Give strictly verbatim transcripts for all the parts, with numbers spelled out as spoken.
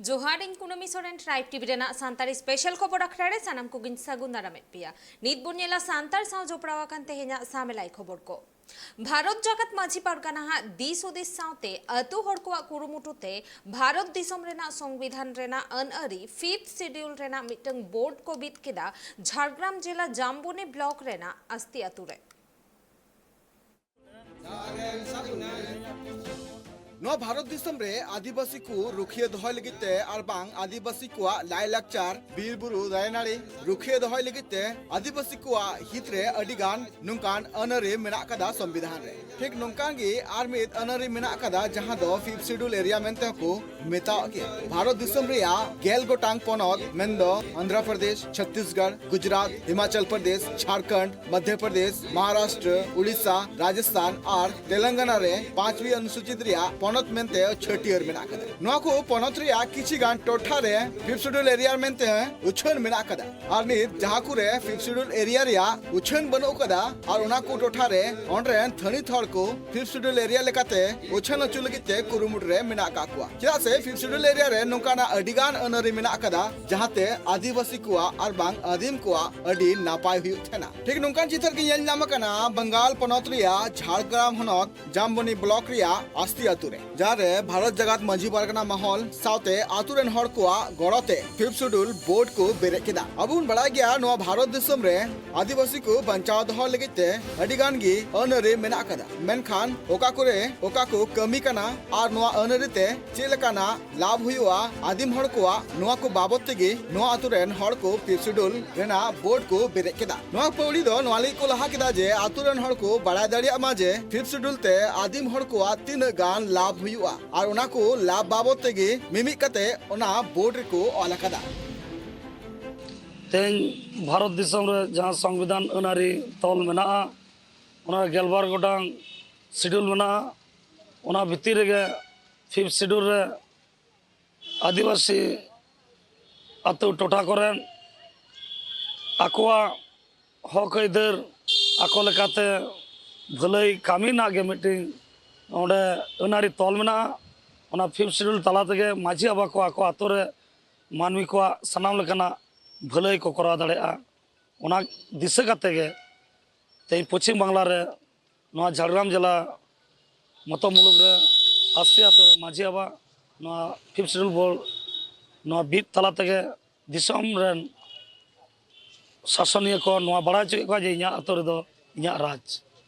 ᱡᱚᱦᱟᱨ, ᱤᱧ ᱠᱩᱱᱟᱹᱢᱤ ᱥᱚᱨᱮᱱ, ᱴᱨᱟᱭᱤᱵᱽ ᱴᱤᱵᱷᱤ ᱨᱮᱱᱟᱜ ᱥᱟᱱᱛᱟᱲᱤ ᱥᱯᱮᱥᱟᱞ ᱠᱷᱚᱵᱚᱨ ᱟᱠᱷᱲᱟ ᱨᱮ ᱥᱟᱱᱟᱢ ᱠᱚᱜᱮᱧ ᱥᱟᱹᱜᱩᱱ ᱫᱟᱨᱟᱢᱮᱫ ᱯᱮᱭᱟ᱾ ᱱᱤᱛ ᱵᱚᱱ ᱧᱮᱞᱟ ᱥᱟᱱᱛᱟᱲ ᱥᱟᱶ ᱡᱚᱯᱲᱟᱣ ᱟᱠᱟᱱ ᱛᱮᱦᱮᱧᱟᱜ ᱥᱟᱢᱮᱞᱟᱭ ᱠᱷᱚᱵᱚᱨ ᱠᱚ᱾ ᱵᱷᱟᱨᱚᱛ ᱡᱟᱠᱟᱛ ᱢᱟᱹᱡᱷᱤ ᱯᱟᱨᱜᱟᱱᱟ ᱦᱟᱜ ᱫᱤᱥ ᱦᱩᱫᱤᱥ ᱥᱟᱶᱛᱮ ᱟᱹᱛᱩ ᱦᱚᱲ ᱠᱚᱣᱟᱜ ᱠᱩᱨᱩᱢᱩᱴᱩ ᱛᱮ ᱵᱷᱟᱨᱚᱛ ᱫᱤᱥᱚᱢ ᱨᱮᱱᱟᱜ ᱥᱚᱝᱵᱤᱫᱷᱟᱱ ᱨᱮᱱᱟᱜ ᱟᱹᱱ ᱟᱹᱨᱤ ᱯᱷᱤᱯᱛᱷ ᱥᱤᱰᱤᱭᱩᱞ ᱨᱮᱱᱟᱜ ᱢᱤᱫᱴᱟᱝ ᱵᱳᱨᱰ ᱠᱚ ᱵᱤᱫ ᱠᱮᱫᱟ ᱡᱷᱟᱲᱜᱨᱟᱢ ᱡᱮᱞᱟ ᱡᱟᱢᱵᱚᱱᱤ ᱵᱞᱚᱠ ᱨᱮᱱᱟᱜ ᱟᱥᱛᱤ ᱟᱹᱛᱩ ᱨᱮ᱾ ᱱᱚᱣᱟ ᱵᱷᱟᱨᱚᱛ ᱫᱤᱥᱚᱢ ᱨᱮ ᱟᱹᱫᱤᱵᱟᱹᱥᱤ ᱠᱚ ᱨᱩᱠᱷᱤᱭᱟᱹ ᱫᱚᱦᱚᱭ ᱞᱟᱹᱜᱤᱫ ᱛᱮ ᱟᱨ ᱵᱟᱝ ᱟᱹᱫᱤᱵᱟᱹᱥᱤ ᱠᱚᱣᱟᱜ ᱞᱟᱭᱼᱞᱟᱠᱪᱟᱨ, ᱵᱤᱨ ᱵᱩᱨᱩ, ᱫᱟᱨᱮ ᱱᱟᱹᱲᱤ ᱨᱩᱠᱷᱤᱭᱟᱹ ᱫᱚᱦᱚᱭ ᱞᱟᱹᱜᱤᱫ ᱛᱮ ᱟᱹᱫᱤᱵᱟᱹᱥᱤ ᱠᱚᱣᱟᱜ ᱦᱤᱛ ᱨᱮ ᱟᱹᱰᱤ ᱜᱟᱱ ᱱᱚᱝᱠᱟᱱ ᱟᱹᱱ ᱟᱹᱨᱤ ᱢᱮᱱᱟᱜ ᱟᱠᱟᱫᱟ ᱥᱚᱝᱵᱤᱫᱷᱟᱱ ᱨᱮ᱾ ᱴᱷᱤᱠ ᱱᱚᱝᱠᱟᱱ ᱜᱮ ᱟᱨ ᱢᱤᱫ ᱟᱹᱱ ᱟᱹᱨᱤ ᱢᱮᱱᱟᱜ ᱟᱠᱟᱫᱟ, ᱡᱟᱦᱟᱸ ᱫᱚ ᱯᱷᱤᱯᱛᱷ ᱥᱤᱰᱤᱭᱩᱞ ᱮᱨᱤᱭᱟ ᱢᱮᱱᱛᱮ ᱦᱚᱸᱠᱚ ᱢᱮᱛᱟᱣᱟᱜ ᱜᱮᱭᱟ᱾ ᱵᱷᱟᱨᱚᱛ ᱫᱤᱥᱚᱢ ᱨᱮᱭᱟᱜ ᱜᱮᱞ ᱜᱚᱴᱟᱝ ᱯᱚᱱᱚᱛ, ᱢᱮᱱᱫᱚ ᱟᱱᱫᱷᱨᱚ ᱯᱨᱚᱫᱮᱥ, ᱪᱷᱚᱛᱛᱤᱥᱜᱚᱲ, ᱜᱩᱡᱽᱨᱟᱴ, ᱦᱤᱢᱟᱪᱚᱞ ᱯᱨᱚᱫᱮᱥ, ᱡᱷᱟᱲᱠᱷᱚᱸᱰ, ᱢᱚᱫᱷᱭᱚ ᱯᱨᱚᱫᱮᱥ, ᱢᱚᱦᱟᱨᱟᱥᱴᱨᱚ, ᱩᱲᱤᱥᱥᱟ, ᱨᱟᱡᱚᱥᱛᱷᱟᱱ ᱟᱨ ᱛᱮᱞᱮᱝᱜᱟᱱᱟ ᱨᱮ ᱯᱟᱸᱪᱣᱤ ᱚᱱᱩᱥᱩᱪᱤᱛ ᱨᱮᱭᱟᱜ ᱯᱚᱱᱚᱛ ᱢᱮᱱᱛᱮ ᱪᱷᱟᱹᱴᱭᱟᱹᱨ ᱢᱮᱱᱟᱜ ᱟᱠᱟᱫᱟ᱾ ᱱᱚᱣᱟ ᱠᱚ ᱯᱚᱱᱚᱛ ᱨᱮᱭᱟᱜ ᱠᱤᱪᱷᱤ ᱜᱟᱱ ᱴᱚᱴᱷᱟ ᱨᱮ ᱯᱷᱤᱯᱛᱷ ᱥᱤᱰᱤᱭᱩᱞ ᱮᱨᱤᱭᱟ ᱢᱮᱱᱛᱮ ᱩᱪᱷᱟᱹᱱ ᱢᱮᱱᱟᱜ ᱟᱠᱟᱫᱟ᱾ ᱟᱨ ᱱᱤᱛ ᱡᱟᱦᱟᱸ ᱠᱚᱨᱮ ᱯᱷᱤᱯᱛᱷ ᱥᱤᱰᱤᱭᱩᱞ ᱮᱨᱤᱭᱟ ᱨᱮᱭᱟᱜ ᱩᱪᱷᱟᱹᱱ ᱵᱟᱹᱱᱩᱜ ᱟᱠᱟᱫᱟ ᱟᱨ ᱚᱱᱟ ᱠᱚ ᱴᱚᱴᱷᱟ ᱨᱮ ᱚᱸᱰᱮ ᱨᱮᱱ ᱛᱷᱟᱹᱱᱤᱛ ᱦᱚᱲ ᱠᱚ ᱯᱷᱤᱯᱛᱷ ᱥᱤᱰᱤᱭᱩᱞ ᱮᱨᱤᱭᱟ ᱞᱮᱠᱟᱛᱮ ᱩᱪᱷᱟᱹᱱ ᱦᱚᱪᱚ ᱞᱟᱹᱜᱤᱫ ᱛᱮ ᱠᱩᱨᱩᱢᱩᱴᱩ ᱨᱮ ᱢᱮᱱᱟᱜ ᱟᱠᱟᱫ ᱠᱚᱣᱟ᱾ ᱪᱮᱫᱟᱜ ᱥᱮ ᱯᱷᱤᱯᱛᱷ ᱥᱤᱰᱤᱭᱩᱞ ᱮᱨᱤᱭᱟ ᱨᱮ ᱱᱚᱝᱠᱟᱱᱟᱜ ᱟᱹᱰᱤ ᱜᱟᱱ ᱟᱹᱱ ᱟᱹᱨᱤ ᱢᱮᱱᱟᱜ ᱟᱠᱟᱫᱟ, ᱡᱟᱦᱟᱸᱛᱮ ᱟᱹᱫᱤᱵᱟᱹᱥᱤ ᱠᱚᱣᱟᱜ ᱟᱨ ᱵᱟᱝ ᱟᱹᱫᱤᱢ ᱠᱚᱣᱟᱜ ᱟᱹᱰᱤ ᱱᱟᱯᱟᱭ ᱦᱩᱭᱩᱜ ᱛᱟᱦᱮᱱᱟ᱾ ᱴᱷᱤᱠ ᱱᱚᱝᱠᱟᱱ ᱪᱤᱛᱟᱹᱨ ᱜᱮ ᱧᱮᱞ ᱧᱟᱢ ᱟᱠᱟᱱᱟ ᱵᱟᱝᱜᱟᱞ ᱯᱚᱱᱚᱛ ᱨᱮᱭᱟᱜ ᱡᱷᱟᱲᱜᱨᱟᱢ ᱦᱚᱱᱚᱛ ᱡᱟᱢᱵᱚᱱᱤ ᱵᱞᱚᱠ ᱨᱮᱭᱟᱜ ᱟᱥᱛᱤ ᱟᱹᱛᱩ ᱨᱮ, ᱡᱟᱦᱟᱸ ᱨᱮ ᱵᱷᱟᱨᱚᱛ ᱡᱟᱠᱟᱛ ᱢᱟᱹᱡᱷᱤ ᱯᱟᱨᱜᱟᱱᱟ ᱢᱚᱦᱚᱞ ᱥᱟᱶᱛᱮ ᱟᱹᱛᱩ ᱨᱮᱱ ᱦᱚᱲ ᱠᱚᱣᱟᱜ ᱜᱚᱲᱚ ᱛᱮ ᱯᱷᱤᱯᱛᱷ ᱥᱤᱰᱤᱭᱩᱞ ᱵᱳᱨᱰ ᱠᱚ ᱵᱮᱨᱮᱫ ᱠᱮᱫᱟ᱾ ᱟᱵᱚ ᱵᱚᱱ ᱵᱟᱲᱟᱭ ᱜᱮᱭᱟ, ᱱᱚᱣᱟ ᱵᱷᱟᱨᱚᱛ ᱫᱤᱥᱚᱢ ᱨᱮ ᱟᱹᱫᱤᱵᱟᱹᱥᱤ ᱠᱚ ᱵᱟᱧᱪᱟᱣ ᱫᱚᱦᱚ ᱞᱟᱹᱜᱤᱫ ᱛᱮ ᱟᱹᱰᱤ ᱜᱟᱱ ᱜᱮ ᱟᱹᱱ ᱟᱹᱨᱤ ᱢᱮᱱᱟᱜ ᱟᱠᱟᱫᱟ᱾ ᱢᱮᱱᱠᱷᱟᱱ ᱚᱠᱟ ᱠᱚᱨᱮ ᱚᱠᱟ ᱠᱚ ᱠᱟᱹᱢᱤ ᱠᱟᱱᱟ ᱟᱨ ᱱᱚᱣᱟ ᱟᱹᱱ ᱟᱹᱨᱤ ᱛᱮ ᱪᱮᱫ ᱞᱮᱠᱟᱱᱟᱜ ᱞᱟᱵᱷ ᱦᱩᱭᱩᱜᱼᱟ ᱟᱹᱫᱤᱢ ᱦᱚᱲ ᱠᱚᱣᱟᱜ, ᱱᱚᱣᱟ ᱠᱚ ᱵᱟᱵᱚᱛ ᱛᱮᱜᱮ ᱱᱚᱣᱟ ᱟᱹᱛᱩ ᱨᱮᱱ ᱦᱚᱲ ᱠᱚ ᱯᱷᱤᱯᱛᱷ ᱥᱤᱰᱤᱭᱩᱞ ᱨᱮᱱᱟᱜ ᱵᱳᱨᱰ ᱠᱚ ᱵᱮᱨᱮᱫ ᱠᱮᱫᱟ᱾ ᱱᱚᱣᱟ ᱯᱟᱹᱣᱲᱤ ᱫᱚ ᱱᱚᱣᱟ ᱞᱟᱹᱜᱤᱫ ᱠᱚ ᱞᱟᱦᱟ ᱠᱮᱫᱟ ᱡᱮ ᱟᱹᱛᱩ ᱨᱮᱱ ᱦᱚᱲ ᱠᱚ ᱵᱟᱲᱟᱭ ᱫᱟᱲᱮᱭᱟᱜ ᱢᱟ ᱡᱮ ᱯᱷᱤᱯᱛᱷ ᱥᱤᱰᱤᱭᱩᱞ ᱛᱮ ᱟᱹᱫᱤᱢ ᱦᱚᱲ ᱠᱚᱣᱟᱜ ᱛᱤᱱᱟᱹᱜ ᱜᱟᱱ ᱞᱟᱵᱷ ᱦᱩᱭᱩᱜᱼᱟ ᱟᱨ ᱚᱱᱟ ᱠᱚ ᱞᱟᱵᱷ ᱵᱟᱵᱚᱛ ᱛᱮᱜᱮ ᱢᱤᱢᱤᱫ ᱠᱟᱛᱮ ᱚᱱᱟ ᱵᱳᱨᱰ ᱨᱮᱠᱚ ᱚᱞ ᱟᱠᱟᱫᱟ᱾ ᱛᱮᱦᱮᱧ ᱵᱷᱟᱨᱚᱛ ᱫᱤᱥᱚᱢ ᱨᱮ ᱡᱟᱦᱟᱸ ᱥᱚᱝᱵᱤᱫᱷᱟᱱ ᱟᱹᱱ ᱟᱹᱨᱤ ᱛᱚᱞ ᱢᱮᱱᱟᱜᱼᱟ, ᱚᱱᱟ ᱜᱮᱞᱵᱟᱨ ᱜᱚᱴᱟᱝ ᱥᱤᱰᱩᱞ ᱢᱮᱱᱟᱜᱼᱟ᱾ ᱚᱱᱟ ᱵᱷᱤᱛᱤᱨ ᱨᱮᱜᱮ ᱯᱷᱤᱯᱛᱷ ᱥᱤᱰᱩᱞ ᱨᱮ ᱟᱹᱫᱤᱵᱟᱹᱥᱤ ᱟᱹᱛᱩ ᱴᱚᱴᱷᱟ ᱠᱚᱨᱮᱱ ᱟᱠᱚᱣᱟᱜ ᱦᱚᱠ ᱟᱹᱭᱫᱟᱹᱨ ᱟᱠᱚ ᱞᱮᱠᱟᱛᱮ ᱵᱷᱟᱹᱞᱟᱹᱭ ᱠᱟᱹᱢᱤ ᱨᱮᱱᱟᱜ ᱜᱮ ᱢᱤᱫᱴᱤᱱ ᱚᱸᱰᱮ ᱟᱹᱱ ᱟᱹᱨᱤ ᱛᱚᱞ ᱢᱮᱱᱟᱜᱼᱟ᱾ ᱚᱱᱟ ᱯᱷᱤᱯᱛᱷ ᱥᱤᱰᱩᱞ ᱛᱟᱞᱟ ᱛᱮᱜᱮ ᱢᱟᱹᱡᱷᱤ ᱵᱟᱵᱟ ᱠᱚ ᱟᱠᱚ ᱟᱛᱳ ᱨᱮ ᱢᱟᱹᱱᱢᱤ ᱠᱚᱣᱟᱜ ᱥᱟᱱᱟᱢ ᱞᱮᱠᱟᱱᱟᱜ ᱵᱷᱟᱹᱞᱟᱹᱭ ᱠᱚ ᱠᱚᱨᱟᱣ ᱫᱟᱲᱮᱭᱟᱜᱼᱟ᱾ ᱚᱱᱟ ᱫᱤᱥᱟᱹ ᱠᱟᱛᱮ ᱜᱮ ᱛᱮᱦᱮᱧ ᱯᱚᱪᱷᱤᱢ ᱵᱟᱝᱞᱟ ᱨᱮ, ᱱᱚᱣᱟ ᱡᱷᱟᱲᱜᱨᱟᱢ ᱡᱮᱞᱟ ᱢᱚᱛᱚ ᱢᱩᱞᱩᱠ ᱨᱮ ᱟᱥᱤ ᱟᱛᱳ ᱨᱮ ᱢᱟᱹᱡᱷᱤ ᱵᱟᱵᱟ ᱱᱚᱣᱟ ᱯᱷᱤᱯᱛᱷ ᱥᱤᱰᱩᱞ ᱵᱳᱨᱰ ᱱᱚᱣᱟ ᱵᱤᱫ ᱛᱟᱞᱟ ᱛᱮᱜᱮ ᱫᱤᱥᱚᱢ ᱨᱮᱱ ᱥᱟᱥᱚᱱᱤᱭᱟᱹ ᱠᱚ ᱱᱚᱣᱟ ᱵᱟᱲᱟᱭ ᱦᱚᱪᱚ ᱠᱮᱫ ᱠᱚᱣᱟ ᱡᱮ ᱤᱧᱟᱹᱜ ᱟᱛᱳ ᱨᱮᱫᱚ ᱤᱧᱟᱹᱜ ᱨᱟᱡᱽ᱾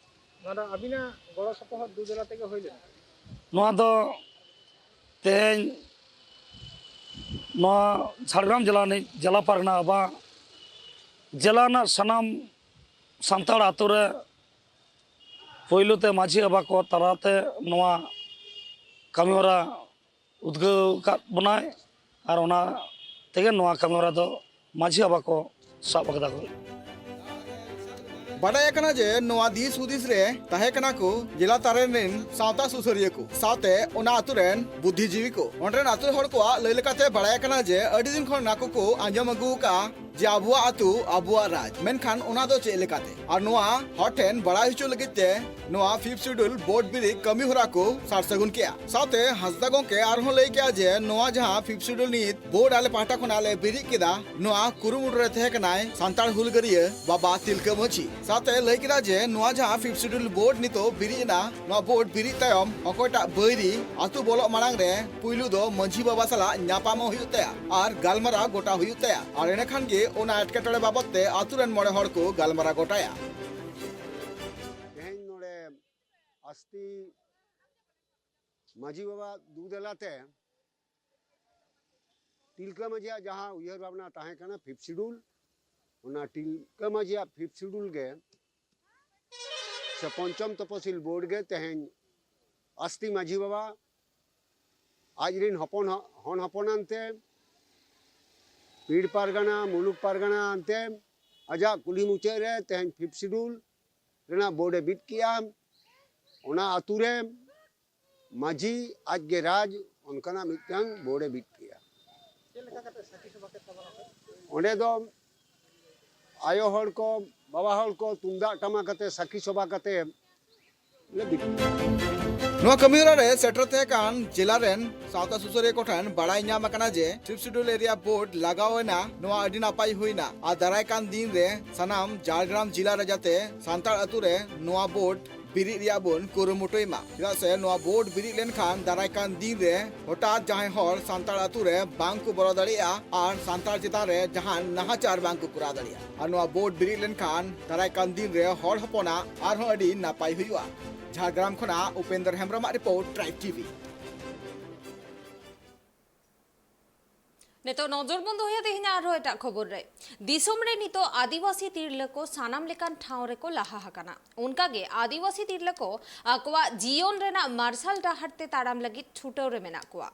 ᱱᱚᱣᱟ ᱫᱚ ᱟᱹᱵᱤᱱᱟᱜ ᱜᱚᱲᱚ ᱥᱚᱯᱚᱦᱚᱫ ᱫᱩ ᱫᱮᱞᱟ ᱛᱮᱜᱮ ᱦᱩᱭ ᱞᱮᱱᱟ? ᱱᱚᱣᱟ ᱫᱚ ᱛᱮᱦᱮᱧ ᱱᱚᱣᱟ ᱡᱷᱟᱲᱜᱨᱟᱢ ᱡᱮᱞᱟ ᱨᱤᱱᱤᱡ ᱡᱮᱞᱟ ᱯᱟᱨᱜᱟᱱᱟ ᱟᱵᱚᱣᱟᱜ ᱡᱮᱞᱟ ᱨᱮᱱᱟᱜ ᱥᱟᱱᱟᱢ ᱥᱟᱱᱛᱟᱲ ᱟᱛᱳ ᱨᱮ ᱯᱳᱭᱞᱳ ᱛᱮ ᱢᱟᱹᱡᱷᱤ ᱵᱟᱵᱟ ᱠᱚ ᱛᱟᱞᱟᱛᱮ ᱱᱚᱣᱟ ᱠᱟᱹᱢᱤᱦᱚᱨᱟ ᱩᱫᱽᱜᱟᱹᱣ ᱟᱠᱟᱫ ᱵᱚᱱᱟᱭ, ᱟᱨ ᱚᱱᱟ ᱛᱮᱜᱮ ᱱᱚᱣᱟ ᱠᱟᱹᱢᱤᱦᱚᱨᱟ ᱫᱚ ᱢᱟᱹᱡᱷᱤ ᱵᱟᱵᱟ ᱠᱚ ᱥᱟᱵ ᱟᱠᱟᱫᱟ ᱠᱚ᱾ ᱵᱟᱰᱟᱭ ᱟᱠᱟᱱᱟ ᱡᱮ ᱱᱚᱣᱟ ᱫᱤᱥ ᱦᱩᱫᱤᱥ ᱨᱮ ᱛᱟᱦᱮᱸ ᱠᱟᱱᱟ ᱠᱚ ᱡᱮᱞᱟ ᱛᱟᱨᱮᱱ ᱨᱮᱱ ᱥᱟᱶᱛᱟ ᱥᱩᱥᱟᱹᱨᱤᱭᱟᱹ ᱠᱚ ᱥᱟᱶᱛᱮ ᱚᱱᱟ ᱟᱛᱳ ᱨᱮᱱ ᱵᱩᱫᱽᱫᱷᱤᱡᱤᱵᱤ ᱠᱚ᱾ ᱚᱸᱰᱮ ᱨᱮᱱ ᱟᱛᱳ ᱦᱚᱲ ᱠᱚᱣᱟᱜ ᱞᱟᱹᱭ ᱞᱮᱠᱟᱛᱮ ᱵᱟᱲᱟᱭ ᱟᱠᱟᱱᱟ ᱡᱮ ᱟᱹᱰᱤ ᱫᱤᱱ ᱠᱷᱚᱱ ᱱᱟᱠᱚ ᱠᱚ ᱟᱸᱡᱚᱢ ᱟᱹᱜᱩ ᱟᱠᱟᱫᱼᱟ ᱡᱮ ᱟᱵᱚᱣᱟᱜ ᱟᱛᱳ, ᱟᱵᱚᱣᱟᱜ ᱨᱟᱡᱽ, ᱢᱮᱱᱠᱷᱟᱱ ᱚᱱᱟ ᱫᱚ ᱪᱮᱫ ᱞᱮᱠᱟᱛᱮ? ᱟᱨ ᱱᱚᱣᱟ ᱦᱚᱲ ᱴᱷᱮᱱ ᱵᱟᱲᱟᱭ ᱦᱚᱪᱚ ᱞᱟᱹᱜᱤᱫ ᱛᱮ ᱱᱚᱣᱟ ᱯᱷᱤᱯᱛᱷ ᱥᱤᱰᱩᱞ ᱵᱳᱨᱰ ᱵᱤᱨᱤᱫ ᱠᱟᱹᱢᱤ ᱦᱚᱨᱟ ᱠᱚ ᱥᱟᱨ ᱥᱟᱹᱜᱩᱱ ᱠᱮᱫᱼᱟ᱾ ᱥᱟᱶᱛᱮ ᱦᱟᱸᱥᱫᱟ ᱜᱚᱢᱠᱮ ᱟᱨᱦᱚᱸ ᱞᱟᱹᱭ ᱠᱮᱫᱼᱟ ᱡᱮ ᱱᱚᱣᱟ ᱡᱟᱦᱟᱸ ᱯᱷᱤᱯᱛᱷ ᱥᱤᱰᱩᱞ ᱱᱤᱛ ᱵᱳᱨᱰ ᱟᱞᱮ ᱯᱟᱦᱴᱟ ᱠᱷᱚᱱᱟᱜ ᱞᱮ ᱵᱤᱨᱤᱫ ᱠᱮᱫᱟ, ᱱᱚᱣᱟ ᱠᱩᱨᱩᱢᱩᱴᱩ ᱨᱮ ᱛᱟᱦᱮᱸ ᱠᱟᱱᱟᱭ ᱥᱟᱱᱛᱟᱲ ᱦᱩᱞᱜᱟᱹᱨᱤᱭᱟᱹ ᱵᱟᱵᱟ ᱛᱤᱞᱠᱟᱹ ᱢᱟᱹᱡᱷᱤ᱾ ᱥᱟᱶᱛᱮ ᱞᱟᱹᱭ ᱠᱮᱫᱟ ᱡᱮ ᱱᱚᱣᱟ ᱡᱟᱦᱟᱸ ᱯᱷᱤᱯᱛᱷ ᱥᱤᱰᱩᱞ ᱵᱳᱨᱰ ᱱᱤᱛᱚᱜ ᱵᱤᱨᱤᱫ ᱮᱱᱟ, ᱱᱚᱣᱟ ᱵᱳᱨᱰ ᱵᱤᱨᱤᱫ ᱛᱟᱭᱚᱢ ᱚᱠᱚᱭᱴᱟᱜ ᱵᱟᱹᱭᱨᱤ ᱟᱛᱳ ᱵᱚᱞᱚᱜ ᱢᱟᱲᱟᱝ ᱨᱮ ᱯᱩᱭᱞᱩ ᱫᱚ ᱢᱟᱹᱡᱷᱤ ᱵᱟᱵᱟ ᱥᱟᱞᱟᱜ ᱧᱟᱯᱟᱢᱚᱜ ᱦᱩᱭᱩᱜ ᱛᱟᱭᱟ ᱟᱨ ᱜᱟᱞᱢᱟᱨᱟᱣ ᱜᱚᱴᱟ ᱦᱩᱭᱩᱜ ᱛᱟᱭᱟ, ᱟᱨ ᱮᱸᱰᱮᱠᱷᱟᱱ ᱜᱮ ᱚᱱᱟ ᱮᱴᱠᱮᱴᱚᱬᱮ ᱵᱟᱵᱚᱫ ᱛᱮ ᱟᱛᱳ ᱨᱮᱱ ᱢᱚᱬᱮ ᱦᱚᱲ ᱠᱚ ᱜᱟᱞᱢᱟᱨᱟᱣ ᱜᱚᱴᱟᱭᱟ᱾ ᱛᱮᱦᱮᱧ ᱱᱚᱰᱮ ᱟᱥᱛᱤ ᱢᱟᱹᱡᱷᱤ ᱵᱟᱵᱟ ᱫᱩ ᱫᱮᱞᱟᱛᱮ ᱛᱤᱞᱠᱟᱹ ᱢᱟᱹᱡᱷᱤᱭᱟᱜ ᱡᱟᱦᱟᱸ ᱩᱭᱦᱟᱹᱨ ᱵᱷᱟᱵᱽᱱᱟ ᱛᱟᱦᱮᱸ ᱠᱟᱱᱟ ᱯᱷᱤᱯᱛᱷ ᱥᱤᱰᱩᱞ, ᱚᱱᱟ ᱛᱤᱞᱠᱟᱹ ᱢᱟᱹᱡᱷᱤᱭᱟᱜ ᱯᱷᱤᱯᱛᱷ ᱥᱤᱰᱩᱞ ᱜᱮ ᱥᱮ ᱯᱚᱧᱪᱚᱢ ᱛᱚᱯᱚᱥᱤᱞ ᱵᱳᱨᱰ ᱜᱮ ᱛᱮᱦᱮᱧ ᱟᱥᱛᱤ ᱢᱟᱹᱡᱷᱤ ᱵᱟᱵᱟ, ᱟᱡ ᱨᱤᱱ ᱦᱚᱯᱚᱱ ᱦᱚᱱ ᱦᱚᱯᱚᱱ ᱟᱱᱛᱮ, ᱯᱤᱲ ᱯᱟᱨᱜᱟᱱᱟ, ᱢᱩᱞᱩᱠ ᱯᱟᱨᱜᱟᱱᱟ ᱟᱱᱛᱮ ᱟᱡᱟᱜ ᱠᱩᱞᱦᱤ ᱢᱩᱪᱟᱹᱫ ᱨᱮ ᱛᱮᱦᱮᱧ ᱯᱷᱤᱯᱛᱷ ᱥᱤᱰᱩᱞ ᱨᱮᱱᱟᱜ ᱵᱳᱨᱰ ᱮ ᱵᱤᱫ ᱠᱮᱜᱼᱟ᱾ ᱚᱱᱟ ᱟᱛᱳ ᱨᱮ ᱢᱟᱹᱡᱷᱤ ᱟᱡᱜᱮ ᱨᱟᱡᱽ ᱚᱱᱠᱟᱱᱟᱜ ᱢᱤᱫᱴᱟᱝ ᱵᱳᱨᱰ ᱮ ᱵᱤᱫ ᱠᱮᱜᱼᱟ᱾ ᱚᱸᱰᱮ ᱫᱚ ᱟᱭᱳ ᱦᱚᱲ ᱠᱚ, ᱵᱟᱵᱟ ᱦᱚᱲ ᱠᱚ ᱛᱩᱢᱫᱟᱜ ᱴᱟᱢᱟᱠ ᱟᱛᱮ ᱥᱟᱹᱠᱷᱤ ᱥᱚᱵᱷᱟ ᱠᱟᱛᱮ ᱞᱮ ᱵᱤᱫ ᱠᱮᱜᱼᱟ᱾ ᱱᱚᱣᱟ ᱠᱟᱹᱢᱤᱦᱚᱨᱟ ᱨᱮ ᱥᱮᱴᱮᱨ ᱛᱟᱦᱮᱸ ᱠᱟᱱ ᱡᱮᱞᱟ ᱨᱮᱱ ᱥᱟᱶᱛᱟ ᱥᱩᱥᱟᱹᱨᱤᱭᱟᱹ ᱠᱚᱴᱷᱮᱱ ᱵᱟᱲᱟᱭ ᱧᱟᱢ ᱟᱠᱟᱱᱟ ᱡᱮ Sixth Schedule Area Board ᱞᱟᱜᱟᱣ ᱮᱱᱟ, ᱱᱚᱣᱟ ᱟᱹᱰᱤ ᱱᱟᱯᱟᱭ ᱦᱩᱭᱱᱟ ᱟᱨ ᱫᱟᱨᱟᱭ ᱠᱟᱱ ᱫᱤᱱ ᱨᱮ ᱥᱟᱱᱟᱢ ᱡᱷᱟᱲᱜᱨᱟᱢ ᱡᱮᱞᱟ ᱨᱮ ᱡᱟᱛᱮ ᱥᱟᱱᱛᱟᱲ ᱟᱛᱩ ᱨᱮ ᱱᱚᱣᱟ ᱵᱳᱨᱰ ᱵᱤᱨᱤᱫ ᱨᱮᱭᱟᱜ ᱵᱚᱱ ᱠᱩᱨᱩᱢᱩᱴᱩᱭ ᱢᱟ, ᱪᱮᱫᱟᱜ ᱥᱮ ᱱᱚᱣᱟ ᱵᱳᱨᱰ ᱵᱤᱨᱤᱫ ᱞᱮᱱᱠᱷᱟᱱ ᱫᱟᱨᱟᱭ ᱠᱟᱱ ᱫᱤᱱ ᱨᱮ ᱦᱚᱴᱟᱛ ᱡᱟᱦᱟᱸᱭ ᱦᱚᱲ ᱥᱟᱱᱛᱟᱲ ᱟᱛᱩ ᱨᱮ ᱵᱟᱝ ᱠᱚ ᱵᱚᱞᱚ ᱫᱟᱲᱮᱭᱟᱜᱼᱟ ᱟᱨ ᱥᱟᱱᱛᱟᱲ ᱪᱮᱛᱟᱱ ᱨᱮ ᱡᱟᱦᱟᱱ ᱱᱟᱦᱟᱪᱟᱨ ᱵᱟᱝ ᱠᱚ ᱠᱚᱨᱟᱣ ᱫᱟᱲᱮᱭᱟᱜᱼᱟ᱾ ᱟᱨ ᱱᱚᱣᱟ ᱵᱳᱨᱰ ᱵᱤᱨᱤᱫ ᱞᱮᱱᱠᱷᱟᱱ ᱫᱟᱨᱟᱭ ᱠᱟᱱ ᱫᱤᱱ ᱨᱮ ᱦᱚᱲ ᱦᱚᱯᱚᱱᱟᱜ ᱟᱨᱦᱚᱸ ᱟᱹᱰᱤ ᱱᱟᱯᱟᱭ ᱦᱩᱭᱩᱜᱼᱟ᱾ ᱡᱷᱟᱲᱜᱨᱟᱢ ᱠᱷᱚᱱᱟᱜ ᱩᱯᱮᱱᱫᱨ ᱦᱮᱢᱵᱨᱚᱢᱟᱜ ᱨᱤᱯᱳᱨᱴ, ᱴᱨᱟᱭᱤᱵᱽ ᱴᱤᱵᱷᱤ᱾ ᱱᱤᱛᱚᱜ ᱱᱚᱡᱚᱨ ᱵᱚᱱ ᱫᱚᱦᱚᱭᱟ ᱛᱮᱦᱮᱧᱟᱜ ᱟᱨᱦᱚᱸ ᱮᱴᱟᱜ ᱠᱷᱚᱵᱚᱨ ᱨᱮ᱾ ᱫᱤᱥᱚᱢ ᱨᱮ ᱱᱤᱛᱚᱜ ᱟᱹᱫᱤᱵᱟᱹᱥᱤ ᱛᱤᱨᱞᱟᱹ ᱠᱚ ᱥᱟᱱᱟᱢ ᱞᱮᱠᱟᱱ ᱴᱷᱟᱶ ᱨᱮᱠᱚ ᱞᱟᱦᱟ ᱟᱠᱟᱱᱟ᱾ ᱚᱱᱠᱟᱜᱮ ᱟᱹᱫᱤᱵᱟᱹᱥᱤ ᱛᱤᱨᱞᱟᱹ ᱠᱚ ᱟᱠᱚᱣᱟᱜ ᱡᱤᱭᱚᱱ ᱨᱮᱱᱟᱜ ᱢᱟᱨᱥᱟᱞ ᱰᱟᱦᱟᱨ ᱛᱮ ᱛᱟᱲᱟᱢ ᱞᱟᱹᱜᱤᱫ ᱪᱷᱩᱴᱟᱹᱣ ᱨᱮ ᱢᱮᱱᱟᱜ ᱠᱚᱣᱟ᱾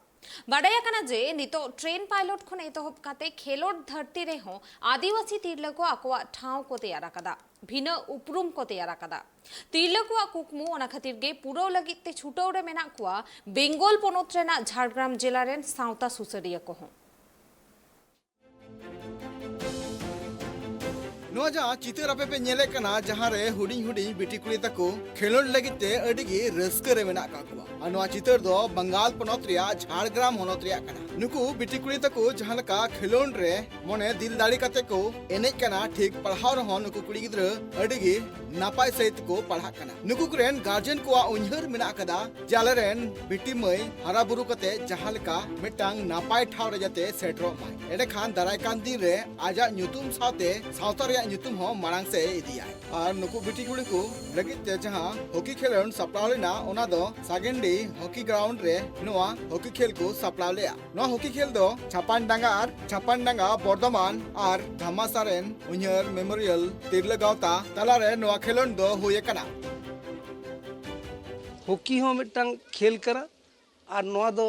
ᱵᱟᱰᱟᱭ ᱟᱠᱟᱱᱟ ᱡᱮ ᱱᱤᱛᱚᱜ ᱴᱨᱮᱱ ᱯᱟᱭᱞᱚᱴ ᱠᱷᱚᱱ ᱮᱛᱚᱦᱚᱵ ᱠᱟᱛᱮ ᱠᱷᱮᱞᱳᱰ ᱫᱷᱟᱹᱨᱛᱤ ᱨᱮᱦᱚᱸ ᱟᱹᱫᱤᱵᱟᱹᱥᱤ ᱛᱤᱨᱞᱟᱹ ᱠᱚ ᱟᱠᱚᱣᱟᱜ ᱴᱷᱟᱶ ᱠᱚ ᱛᱮᱭᱟᱨ ᱟᱠᱟᱫᱟ, ᱵᱷᱤᱱᱟᱹ ᱩᱯᱨᱩᱢ ᱠᱚ ᱛᱮᱭᱟᱨ ᱟᱠᱟᱫᱟ᱾ ᱛᱤᱨᱞᱟᱹ ᱠᱚᱣᱟᱜ ᱠᱩᱠᱢᱩ ᱚᱱᱟ ᱠᱷᱟᱹᱛᱤᱨ ᱜᱮ ᱯᱩᱨᱟᱹᱣ ᱞᱟᱹᱜᱤᱫ ᱛᱮ ᱪᱷᱩᱴᱟᱹᱣ ᱨᱮ ᱢᱮᱱᱟᱜ ᱠᱚᱣᱟ ᱵᱮᱝᱜᱚᱞ ᱯᱚᱱᱚᱛ ᱨᱮᱱᱟᱜ ᱡᱷᱟᱲᱜᱨᱟᱢ ᱡᱮᱞᱟ ᱨᱮᱱ ᱥᱟᱶᱛᱟ ᱥᱩᱥᱟᱹᱨᱤᱭᱟᱹ ᱠᱚᱦᱚᱸ᱾ ᱱᱚᱣᱟ ᱡᱟᱦᱟᱸ ᱪᱤᱛᱟᱹᱨ ᱟᱯᱮ ᱯᱮ ᱧᱮᱞᱮᱫ ᱠᱟᱱᱟ, ᱡᱟᱦᱟᱸ ᱨᱮ ᱦᱩᱰᱤᱧ ᱦᱩᱰᱤᱧ ᱵᱤᱴᱤ ᱠᱩᱲᱤ ᱛᱟᱠᱚ ᱠᱷᱮᱞᱳᱰ ᱞᱟᱹᱜᱤᱫ ᱛᱮ ᱟᱹᱰᱤ ᱜᱮ ᱨᱟᱹᱥᱠᱟᱹ ᱨᱮ ᱢᱮᱱᱟᱜ ᱠᱟᱜ ᱠᱚᱣᱟ, ᱟᱨ ᱱᱚᱣᱟ ᱪᱤᱛᱟᱹᱨ ᱫᱚ ᱵᱟᱝᱜᱟᱞ ᱯᱚᱱᱚᱛ ᱨᱮᱭᱟᱜ ᱡᱷᱟᱲᱜᱨᱟᱢ ᱦᱚᱱᱚᱛ ᱨᱮᱭᱟᱜ ᱠᱟᱱᱟ᱾ ᱱᱩᱠᱩ ᱵᱤᱴᱤ ᱠᱩᱲᱤ ᱛᱟᱠᱚ ᱡᱟᱦᱟᱸ ᱞᱮᱠᱟ ᱠᱷᱮᱞᱳᱰ ᱨᱮ ᱢᱚᱱᱮ ᱫᱤᱞ ᱫᱟᱲᱮ ᱠᱟᱛᱮ ᱠᱚ ᱮᱱᱮᱡ ᱠᱟᱱᱟ, ᱴᱷᱤᱠ ᱯᱟᱲᱦᱟᱣ ᱨᱮᱦᱚᱸ ᱱᱩᱠᱩ ᱠᱩᱲᱤ ᱜᱤᱫᱽᱨᱟᱹ ᱟᱹᱰᱤ ᱜᱮ ᱱᱟᱯᱟᱭ ᱥᱟᱹᱦᱤᱡ ᱛᱮᱠᱚ ᱯᱟᱲᱦᱟᱜ ᱠᱟᱱᱟ᱾ ᱱᱩᱠᱩ ᱠᱚᱨᱮᱱ ᱜᱟᱨᱡᱮᱱ ᱠᱚᱣᱟᱜ ᱩᱭᱦᱟᱹᱨ ᱢᱮᱱᱟᱜ ᱟᱠᱟᱫᱟ ᱡᱮ ᱟᱞᱮᱨᱮᱱ ᱵᱤᱴᱤ ᱢᱟᱹᱭ ᱦᱟᱨᱟ ᱵᱩᱨᱩ ᱠᱟᱛᱮ ᱡᱟᱦᱟᱸ ᱞᱮᱠᱟ ᱢᱤᱫᱴᱟᱝ ᱱᱟᱯᱟᱭ ᱴᱷᱟᱶ ᱨᱮ ᱡᱟᱛᱮ ᱥᱮᱴᱮᱨᱚᱜ ᱢᱟᱭ, ᱮᱸᱰᱮᱠᱷᱟᱱ ᱫᱟᱨᱟᱭ ᱠᱟᱱ ᱫᱤᱱ ᱨᱮ ᱟᱡᱟᱜ ᱧᱩᱛᱩᱢ ᱥᱟᱶᱛᱮ ᱥᱟᱶᱛᱟ ᱨᱮᱭᱟᱜ ᱧᱩᱛᱩᱢ ᱦᱚᱸ ᱢᱟᱲᱟᱝ ᱥᱮᱫ ᱤᱫᱤᱭᱟᱭ᱾ ᱟᱨ ᱱᱩᱠᱩ ᱵᱤᱴᱤ ᱠᱩᱲᱤ ᱠᱚ ᱞᱟᱹᱜᱤᱫ ᱛᱮ ᱡᱟᱦᱟᱸ ᱦᱚᱠᱤ ᱠᱷᱮᱞᱳᱰ ᱥᱟᱯᱲᱟᱣ ᱞᱮᱱᱟ, ᱚᱱᱟ ᱫᱚ ᱥᱟᱜᱮᱱᱰᱤ ᱦᱚᱠᱤ ᱜᱨᱟᱣᱩᱱᱰ ᱨᱮ ᱱᱚᱣᱟ ᱦᱚᱠᱤ ᱠᱷᱮᱞ ᱠᱚ ᱥᱟᱯᱲᱟᱣ ᱞᱮᱫᱼᱟ᱾ ᱱᱚᱣᱟ ᱦᱚᱠᱤ ᱠᱷᱮᱞ ᱫᱚ ᱪᱷᱟᱯᱟᱱᱰᱟᱸᱜᱟ ᱟᱨ ᱪᱷᱟᱯᱟᱱᱰᱟᱸᱜᱟ ᱵᱚᱨᱫᱷᱚᱢᱟᱱ ᱟᱨ ᱫᱷᱟᱢᱟᱥᱟ ᱨᱮᱱ ᱩᱭᱦᱟᱹᱨ ᱢᱮᱢᱳᱨᱤᱭᱟᱞ ᱛᱤᱨᱞᱟᱹ ᱜᱟᱶᱛᱟ ᱛᱟᱞᱟᱨᱮ ᱱᱚᱣᱟ ᱠᱷᱮᱞᱳᱰ ᱫᱚ ᱦᱩᱭ ᱟᱠᱟᱱᱟ᱾ ᱦᱚᱠᱤ ᱦᱚᱸ ᱢᱤᱫᱴᱟᱝ ᱠᱷᱮᱞ ᱠᱟᱱᱟ ᱟᱨ ᱱᱚᱣᱟ ᱫᱚ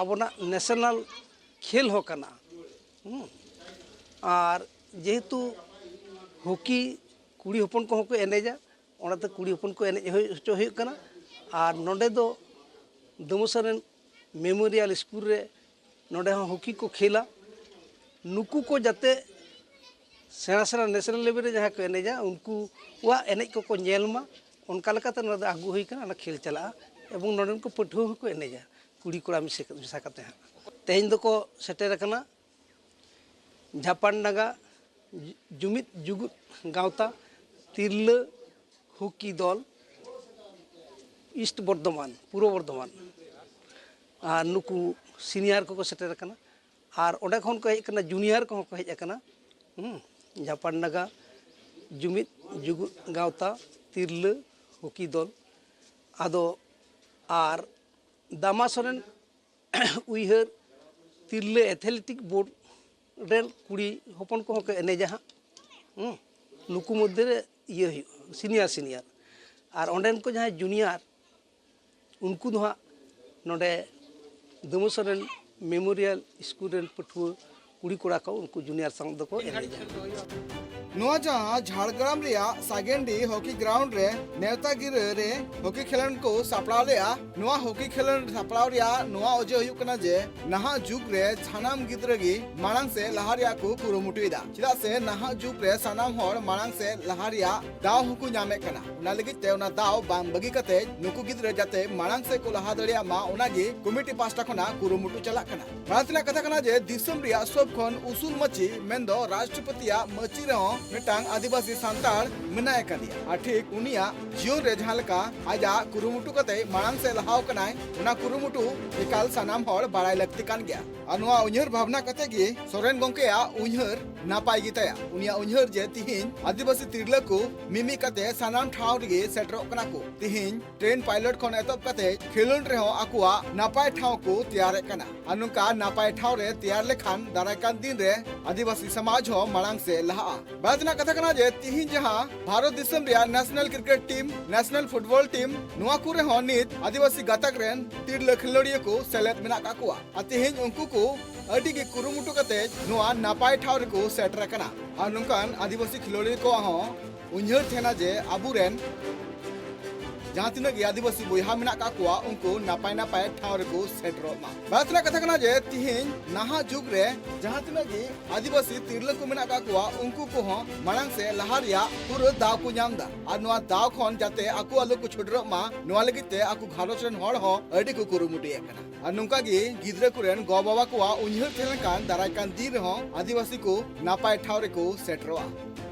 ᱟᱵᱚᱱᱟᱜ ᱱᱮᱥᱱᱟᱞ ᱠᱷᱮᱞ ᱦᱚᱸ ᱠᱟᱱᱟ᱾ ᱦᱩᱸ᱾ ᱟᱨ ᱡᱮᱦᱮᱛᱩ ᱦᱚᱠᱤ ᱠᱩᱲᱤ ᱦᱚᱯᱚᱱ ᱠᱚᱦᱚᱸ ᱠᱚ ᱮᱱᱮᱡᱟ, ᱚᱱᱟᱛᱮ ᱠᱩᱲᱤ ᱦᱚᱯᱚᱱ ᱠᱚ ᱮᱱᱮᱡ ᱦᱩᱭ ᱦᱚᱪᱚ ᱦᱩᱭᱩᱜ ᱠᱟᱱᱟ᱾ ᱟᱨ ᱱᱚᱰᱮ ᱫᱚ ᱫᱚᱢᱚᱥᱟ ᱨᱮᱱ ᱢᱮᱢᱳᱨᱤᱭᱟᱞ ᱥᱠᱩᱞ ᱨᱮ ᱱᱚᱰᱮ ᱦᱚᱸ ᱦᱚᱠᱤ ᱠᱚ ᱠᱷᱮᱞᱟ᱾ ᱱᱩᱠᱩ ᱠᱚ ᱡᱟᱛᱮ ᱥᱮᱬᱟ ᱥᱮᱬᱟ ᱱᱮᱥᱱᱟᱞ ᱞᱮᱵᱮᱞ ᱨᱮ ᱡᱟᱦᱟᱸᱭ ᱠᱚ ᱮᱱᱮᱡᱟ, ᱩᱱᱠᱩᱣᱟᱜ ᱮᱱᱮᱡ ᱠᱚᱠᱚ ᱧᱮᱞ ᱢᱟ, ᱚᱱᱠᱟ ᱞᱮᱠᱟᱛᱮ ᱱᱚᱣᱟ ᱫᱚ ᱟᱹᱜᱩ ᱦᱩᱭ ᱠᱟᱱᱟ, ᱚᱱᱟ ᱠᱷᱮᱞ ᱪᱟᱞᱟᱜᱼᱟ᱾ ᱮᱵᱚᱝ ᱱᱚᱰᱮᱱ ᱠᱚ ᱯᱟᱹᱴᱷᱩᱣᱟᱹ ᱦᱚᱸᱠᱚ ᱮᱱᱮᱡᱟ, ᱠᱩᱲᱤ ᱠᱚᱲᱟ ᱢᱮᱥᱟ ᱢᱮᱥᱟ ᱠᱟᱛᱮ ᱦᱟᱸᱜ᱾ ᱛᱮᱦᱮᱧ ᱫᱚᱠᱚ ᱥᱮᱴᱮᱨ ᱟᱠᱟᱱᱟ ᱡᱷᱟᱯᱟᱱᱰᱟᱸᱜᱟ ᱡᱩ- ᱡᱩᱢᱤᱫ ᱡᱩᱜᱩᱫ ᱜᱟᱶᱛᱟ ᱛᱤᱨᱞᱟᱹ ᱦᱚᱠᱤ ᱫᱚᱞ, ᱤᱥᱴ ᱵᱚᱨᱫᱷᱚᱢᱟᱱ, ᱯᱩᱨᱵᱚ ᱵᱚᱨᱫᱷᱚᱢᱟᱱ᱾ ᱟᱨ ᱱᱩᱠᱩ ᱥᱤᱱᱤᱭᱟᱨ ᱠᱚᱠᱚ ᱥᱮᱴᱮᱨ ᱟᱠᱟᱱᱟ᱾ ᱟᱨ ᱚᱸᱰᱮ ᱠᱷᱚᱱ ᱠᱚ ᱦᱮᱡ ᱟᱠᱟᱱᱟ, ᱡᱩᱱᱤᱭᱟᱨ ᱠᱚᱦᱚᱸ ᱠᱚ ᱦᱮᱡ ᱟᱠᱟᱱᱟ᱾ ᱦᱩᱸ, ᱡᱷᱟᱯᱟᱱᱰᱟᱸᱜᱟ ᱡᱩᱢᱤᱫ ᱡᱩᱜᱩᱫ ᱜᱟᱶᱛᱟ ᱛᱤᱨᱞᱟᱹ ᱦᱚᱠᱤ ᱫᱚᱞ᱾ ᱟᱫᱚ ᱟᱨ ᱫᱟᱢᱟ ᱥᱚᱨᱮᱱ ᱩᱭᱦᱟᱹᱨ ᱛᱤᱨᱞᱟᱹ ᱮᱛᱷᱞᱮᱴᱤᱠ ᱵᱳᱨᱰ ᱨᱮᱱ ᱠᱩᱲᱤ ᱦᱚᱯᱚᱱ ᱠᱚᱦᱚᱸ ᱠᱚ ᱮᱱᱮᱡᱟ ᱦᱟᱸᱜ᱾ ᱦᱩᱸ, ᱱᱩᱠᱩ ᱢᱚᱫᱽᱫᱷᱮ ᱨᱮ ᱤᱭᱟᱹ ᱦᱩᱭᱩᱜᱼᱟ, ᱥᱤᱱᱤᱭᱟᱨ ᱥᱤᱱᱤᱭᱟᱨ᱾ ᱟᱨ ᱚᱸᱰᱮᱱ ᱠᱚ ᱡᱟᱦᱟᱸᱭ ᱡᱩᱱᱤᱭᱟᱨ, ᱩᱱᱠᱩ ᱫᱚ ᱦᱟᱸᱜ ᱱᱚᱰᱮ ᱫᱟᱢᱟ ᱥᱚᱨᱮᱱ ᱢᱮᱢᱳᱨᱤᱭᱟᱞ ᱥᱠᱩᱞ ᱨᱮᱱ ᱯᱟᱹᱴᱷᱩᱣᱟᱹ ᱠᱩᱲᱤ ᱠᱚᱲᱟ ᱠᱚ, ᱩᱱᱠᱩ ᱡᱩᱱᱤᱭᱟᱨ ᱥᱟᱶ ᱫᱚᱠᱚ ᱮᱱᱮᱡᱟ᱾ ᱱᱚᱣᱟ ᱡᱟᱦᱟᱸ ᱡᱷᱟᱲᱜᱨᱟᱢ ᱨᱮᱭᱟᱜ ᱥᱟᱜᱮᱱᱰᱤ ᱦᱚᱠᱤ ᱜᱨᱟᱣᱩᱱᱰ ᱨᱮ ᱱᱮᱣᱛᱟ ᱜᱤᱨᱟᱹ ᱨᱮ ᱦᱚᱠᱤ ᱠᱷᱮᱞᱳᱸᱰ ᱠᱚ ᱥᱟᱯᱲᱟᱣ ᱞᱮᱫᱼᱟ, ᱱᱚᱣᱟ ᱦᱚᱠᱤ ᱠᱷᱮᱞᱳᱸᱰ ᱥᱟᱯᱲᱟᱣ ᱨᱮᱭᱟᱜ ᱱᱚᱣᱟ ᱚᱡᱮ ᱦᱩᱭᱩᱜ ᱠᱟᱱᱟ ᱡᱮ ᱱᱟᱦᱟᱜ ᱡᱩᱜᱽ ᱨᱮ ᱥᱟᱱᱟᱢ ᱜᱤᱫᱽᱨᱟᱹ ᱜᱮ ᱢᱟᱲᱟᱝ ᱥᱮᱫ ᱞᱟᱦᱟ ᱨᱮᱭᱟᱜ ᱠᱚ ᱠᱩᱨᱩᱢᱩᱴᱩᱭᱮᱫᱟ᱾ ᱪᱮᱫᱟᱜ ᱥᱮ ᱱᱟᱦᱟᱜ ᱡᱩᱜᱽ ᱨᱮ ᱥᱟᱱᱟᱢ ᱦᱚᱲ ᱢᱟᱲᱟᱝ ᱥᱮᱫ ᱞᱟᱦᱟ ᱨᱮᱭᱟᱜ ᱫᱟᱣ ᱦᱚᱸᱠᱚ ᱧᱟᱢᱮᱫ ᱠᱟᱱᱟ᱾ ᱚᱱᱟ ᱞᱟᱹᱜᱤᱫ ᱛᱮ ᱚᱱᱟ ᱫᱟᱣ ᱵᱟᱝ ᱵᱟᱹᱜᱤ ᱠᱟᱛᱮ ᱱᱩᱠᱩ ᱜᱤᱫᱽᱨᱟᱹ ᱡᱟᱛᱮ ᱢᱟᱲᱟᱝ ᱥᱮᱫ ᱠᱚ ᱞᱟᱦᱟ ᱫᱟᱲᱮᱭᱟᱜ ᱢᱟ, ᱚᱱᱟ ᱜᱮ ᱠᱚᱢᱤᱴᱤ ᱯᱟᱦᱴᱟ ᱠᱷᱚᱱᱟᱜ ᱠᱩᱨᱩᱢᱩᱴᱩ ᱪᱟᱞᱟᱜ ᱠᱟᱱᱟ᱾ ᱵᱟᱲᱟᱭ ᱛᱮᱱᱟᱜ ᱠᱟᱛᱷᱟ ᱠᱟᱱᱟ ᱡᱮ ᱫᱤᱥᱚᱢ ᱨᱮᱭᱟᱜ ᱥᱚᱵ ᱠᱷᱚᱱ ᱩᱥᱩᱞ ᱢᱟᱹᱪᱤ ᱢᱮᱱᱫᱚ ᱨᱟᱥᱴᱨᱚᱯᱚᱛᱤᱭᱟᱜ ᱢᱟᱹᱪᱤ ᱨᱮᱦᱚᱸ ᱢᱤᱫᱴᱟᱝ ᱟᱹᱫᱤᱵᱟᱹᱥᱤ ᱥᱟᱱᱛᱟᱲ ᱢᱮᱱᱟᱭ ᱟᱠᱟᱫᱮᱭᱟ᱾ ᱟᱨ ᱴᱷᱤᱠ ᱩᱱᱤᱭᱟᱜ ᱡᱤᱭᱚᱱ ᱨᱮ ᱡᱟᱦᱟᱸ ᱞᱮᱠᱟ ᱟᱡᱟᱜ ᱠᱩᱨᱩᱢᱩᱴᱩ ᱠᱟᱛᱮ ᱢᱟᱲᱟᱝ ᱥᱮᱫ ᱞᱟᱦᱟᱣ ᱠᱟᱱᱟᱭ, ᱚᱱᱟ ᱠᱩᱨᱩᱢᱩᱴᱩ ᱮᱠᱟᱞ ᱥᱟᱱᱟᱢ ᱦᱚᱲ ᱵᱟᱲᱟᱭ ᱞᱟᱹᱠᱛᱤ ᱠᱟᱱ ᱜᱮᱭᱟ᱾ ᱟᱨ ᱱᱚᱣᱟ ᱩᱭᱦᱟᱹᱨ ᱵᱷᱟᱵᱽᱱᱟ ᱠᱟᱛᱮ ᱜᱮ ᱥᱚᱨᱮᱱ ᱜᱚᱢᱠᱮᱭᱟᱜ ᱩᱭᱦᱟᱹᱨ ᱱᱟᱯᱟᱭ ᱜᱮᱛᱟᱭᱟ᱾ ᱩᱱᱤᱭᱟᱜ ᱩᱭᱦᱟᱹᱨ ᱡᱮ ᱛᱤᱦᱤᱧ ᱟᱹᱫᱤᱵᱟᱹᱥᱤ ᱛᱤᱨᱞᱟᱹ ᱠᱚ ᱢᱤᱢᱤᱫ ᱠᱟᱛᱮ ᱥᱟᱱᱟᱢ ᱴᱷᱟᱶ ᱨᱮᱜᱮ ᱥᱮᱴᱮᱨᱚᱜ ᱠᱟᱱᱟ ᱠᱚ᱾ ᱛᱤᱦᱤᱧ ᱴᱨᱮᱱ ᱯᱟᱭᱞᱚᱴ ᱠᱷᱚᱱ ᱮᱛᱚᱦᱚᱵ ᱠᱟᱛᱮ ᱠᱷᱮᱞᱳᱸᱰ ᱨᱮᱦᱚᱸ ᱟᱠᱚᱣᱟᱜ ᱱᱟᱯᱟᱭ ᱴᱷᱟᱶ ᱠᱚ ᱛᱮᱭᱟᱨᱮᱫ ᱠᱟᱱᱟ᱾ ᱟᱨ ᱱᱚᱝᱠᱟ ᱱᱟᱯᱟᱭ ᱴᱷᱟᱶ ᱨᱮ ᱛᱮᱭᱟᱨ ᱞᱮᱠᱷᱟᱱ ᱫᱟᱨᱟᱭ ᱠᱟᱱ ᱫᱤᱱ ᱨᱮ ᱟᱹᱫᱤᱵᱟᱹᱥᱤ ᱥᱚᱢᱟᱡᱽ ᱦᱚᱸ ᱢᱟᱲᱟᱝ ᱥᱮᱫ ᱞᱟᱦᱟᱜᱼᱟ᱾ ᱵᱟᱲᱟᱭ ᱛᱮᱱᱟᱜ ᱠᱟᱛᱷᱟ ᱠᱟᱱᱟ ᱡᱮ ᱛᱤᱦᱤᱧ ᱡᱟᱦᱟᱸ ᱵᱷᱟᱨᱚᱛ ᱫᱤᱥᱚᱢ ᱨᱮᱭᱟᱜ national cricket team, national football team, ᱱᱚᱣᱟ ᱠᱚᱨᱮ ᱦᱚᱸ ᱱᱤᱛ ᱟᱹᱫᱤᱵᱟᱹᱥᱤ ᱜᱟᱛᱟᱠ ᱨᱮᱱ ᱛᱤᱨᱞᱟᱹ ᱠᱷᱮᱞᱳᱰᱤᱭᱟᱹ ᱠᱚ ᱥᱮᱞᱮᱫ ᱢᱮᱱᱟᱜ ᱠᱟᱜ ᱠᱚᱣᱟ᱾ ᱟᱨ ᱛᱤᱦᱤᱧ ᱩᱱᱠᱩ ᱠᱚ ᱟᱹᱰᱤ ᱜᱮ ᱠᱩᱨᱩᱢᱩᱴᱩ ᱠᱟᱛᱮ ᱱᱚᱣᱟ ᱱᱟᱯᱟᱭ ᱴᱷᱟᱶ ᱨᱮᱠᱚ ᱥᱮᱴᱮᱨ ᱟᱠᱟᱱᱟ᱾ ᱟᱨ ᱱᱚᱝᱠᱟᱱ ᱟᱹᱫᱤᱵᱟᱹᱥᱤ ᱠᱷᱮᱞᱳᱰᱤᱭᱟᱹ ᱠᱚᱣᱟᱜ ᱦᱚᱸ ᱩᱭᱦᱟᱹᱨ ᱛᱟᱦᱮᱱᱟ ᱡᱮ ᱟᱵᱚᱨᱮᱱ ᱡᱟᱦᱟᱸ ᱛᱤᱱᱟᱹᱜ ᱜᱮ ᱟᱹᱫᱤᱵᱟᱹᱥᱤ ᱵᱚᱭᱦᱟ ᱢᱮᱱᱟᱜ ᱠᱟᱜ ᱠᱚᱣᱟ, ᱩᱱᱠᱩ ᱱᱟᱯᱟᱭ ᱱᱟᱯᱟᱭ ᱴᱷᱟᱶ ᱨᱮᱠᱚ ᱥᱮᱴᱮᱨᱚᱜ ᱢᱟ᱾ ᱵᱟᱥ ᱨᱮᱱᱟᱜ ᱠᱟᱛᱷᱟ ᱠᱟᱱᱟ ᱡᱮ ᱛᱤᱦᱤᱧ ᱱᱟᱦᱟᱜ ᱡᱩᱜᱽ ᱨᱮ ᱡᱟᱦᱟᱸ ᱛᱤᱱᱟᱹᱜ ᱜᱮ ᱟᱹᱫᱤᱵᱟᱹᱥᱤ ᱛᱤᱨᱞᱟᱹ ᱠᱚ ᱢᱮᱱᱟᱜ ᱠᱟᱜ ᱠᱚᱣᱟ, ᱩᱱᱠᱩ ᱠᱚᱦᱚᱸ ᱢᱟᱲᱟᱝ ᱥᱮᱫ ᱞᱟᱦᱟ ᱨᱮᱭᱟᱜ ᱯᱩᱨᱟᱹ ᱫᱟᱣ ᱠᱚ ᱧᱟᱢ ᱮᱫᱟ᱾ ᱟᱨ ᱱᱚᱣᱟ ᱫᱟᱣ ᱠᱷᱚᱱ ᱡᱟᱛᱮ ᱟᱠᱚ ᱟᱞᱚ ᱠᱚ ᱪᱷᱩᱰᱟᱹᱨᱚᱜ ᱢᱟ, ᱱᱚᱣᱟ ᱞᱟᱹᱜᱤᱫ ᱛᱮ ᱟᱠᱚ ᱜᱷᱟᱨᱚᱸᱡᱽ ᱨᱮᱱ ᱦᱚᱲ ᱦᱚᱸ ᱟᱹᱰᱤ ᱠᱚ ᱠᱩᱨᱩᱢᱩᱴᱩᱭᱮᱫ ᱠᱟᱱᱟ᱾ ᱟᱨ ᱱᱚᱝᱠᱟ ᱜᱮ ᱜᱤᱫᱽᱨᱟᱹ ᱠᱚᱨᱮᱱ ᱜᱚ ᱵᱟᱵᱟ ᱠᱚᱣᱟᱜ ᱩᱭᱦᱟᱹᱨ ᱛᱟᱦᱮᱸ ᱞᱮᱱᱠᱷᱟᱱ ᱫᱟᱨᱟᱭ ᱠᱟᱱ ᱫᱤᱱ ᱨᱮᱦᱚᱸ ᱟᱹᱫᱤᱵᱟᱹᱥᱤ ᱠᱚ ᱱᱟᱯᱟᱭ ᱴᱷᱟᱶ ᱨᱮᱠᱚ ᱥᱮᱴᱮᱨᱚᱜᱼᱟ᱾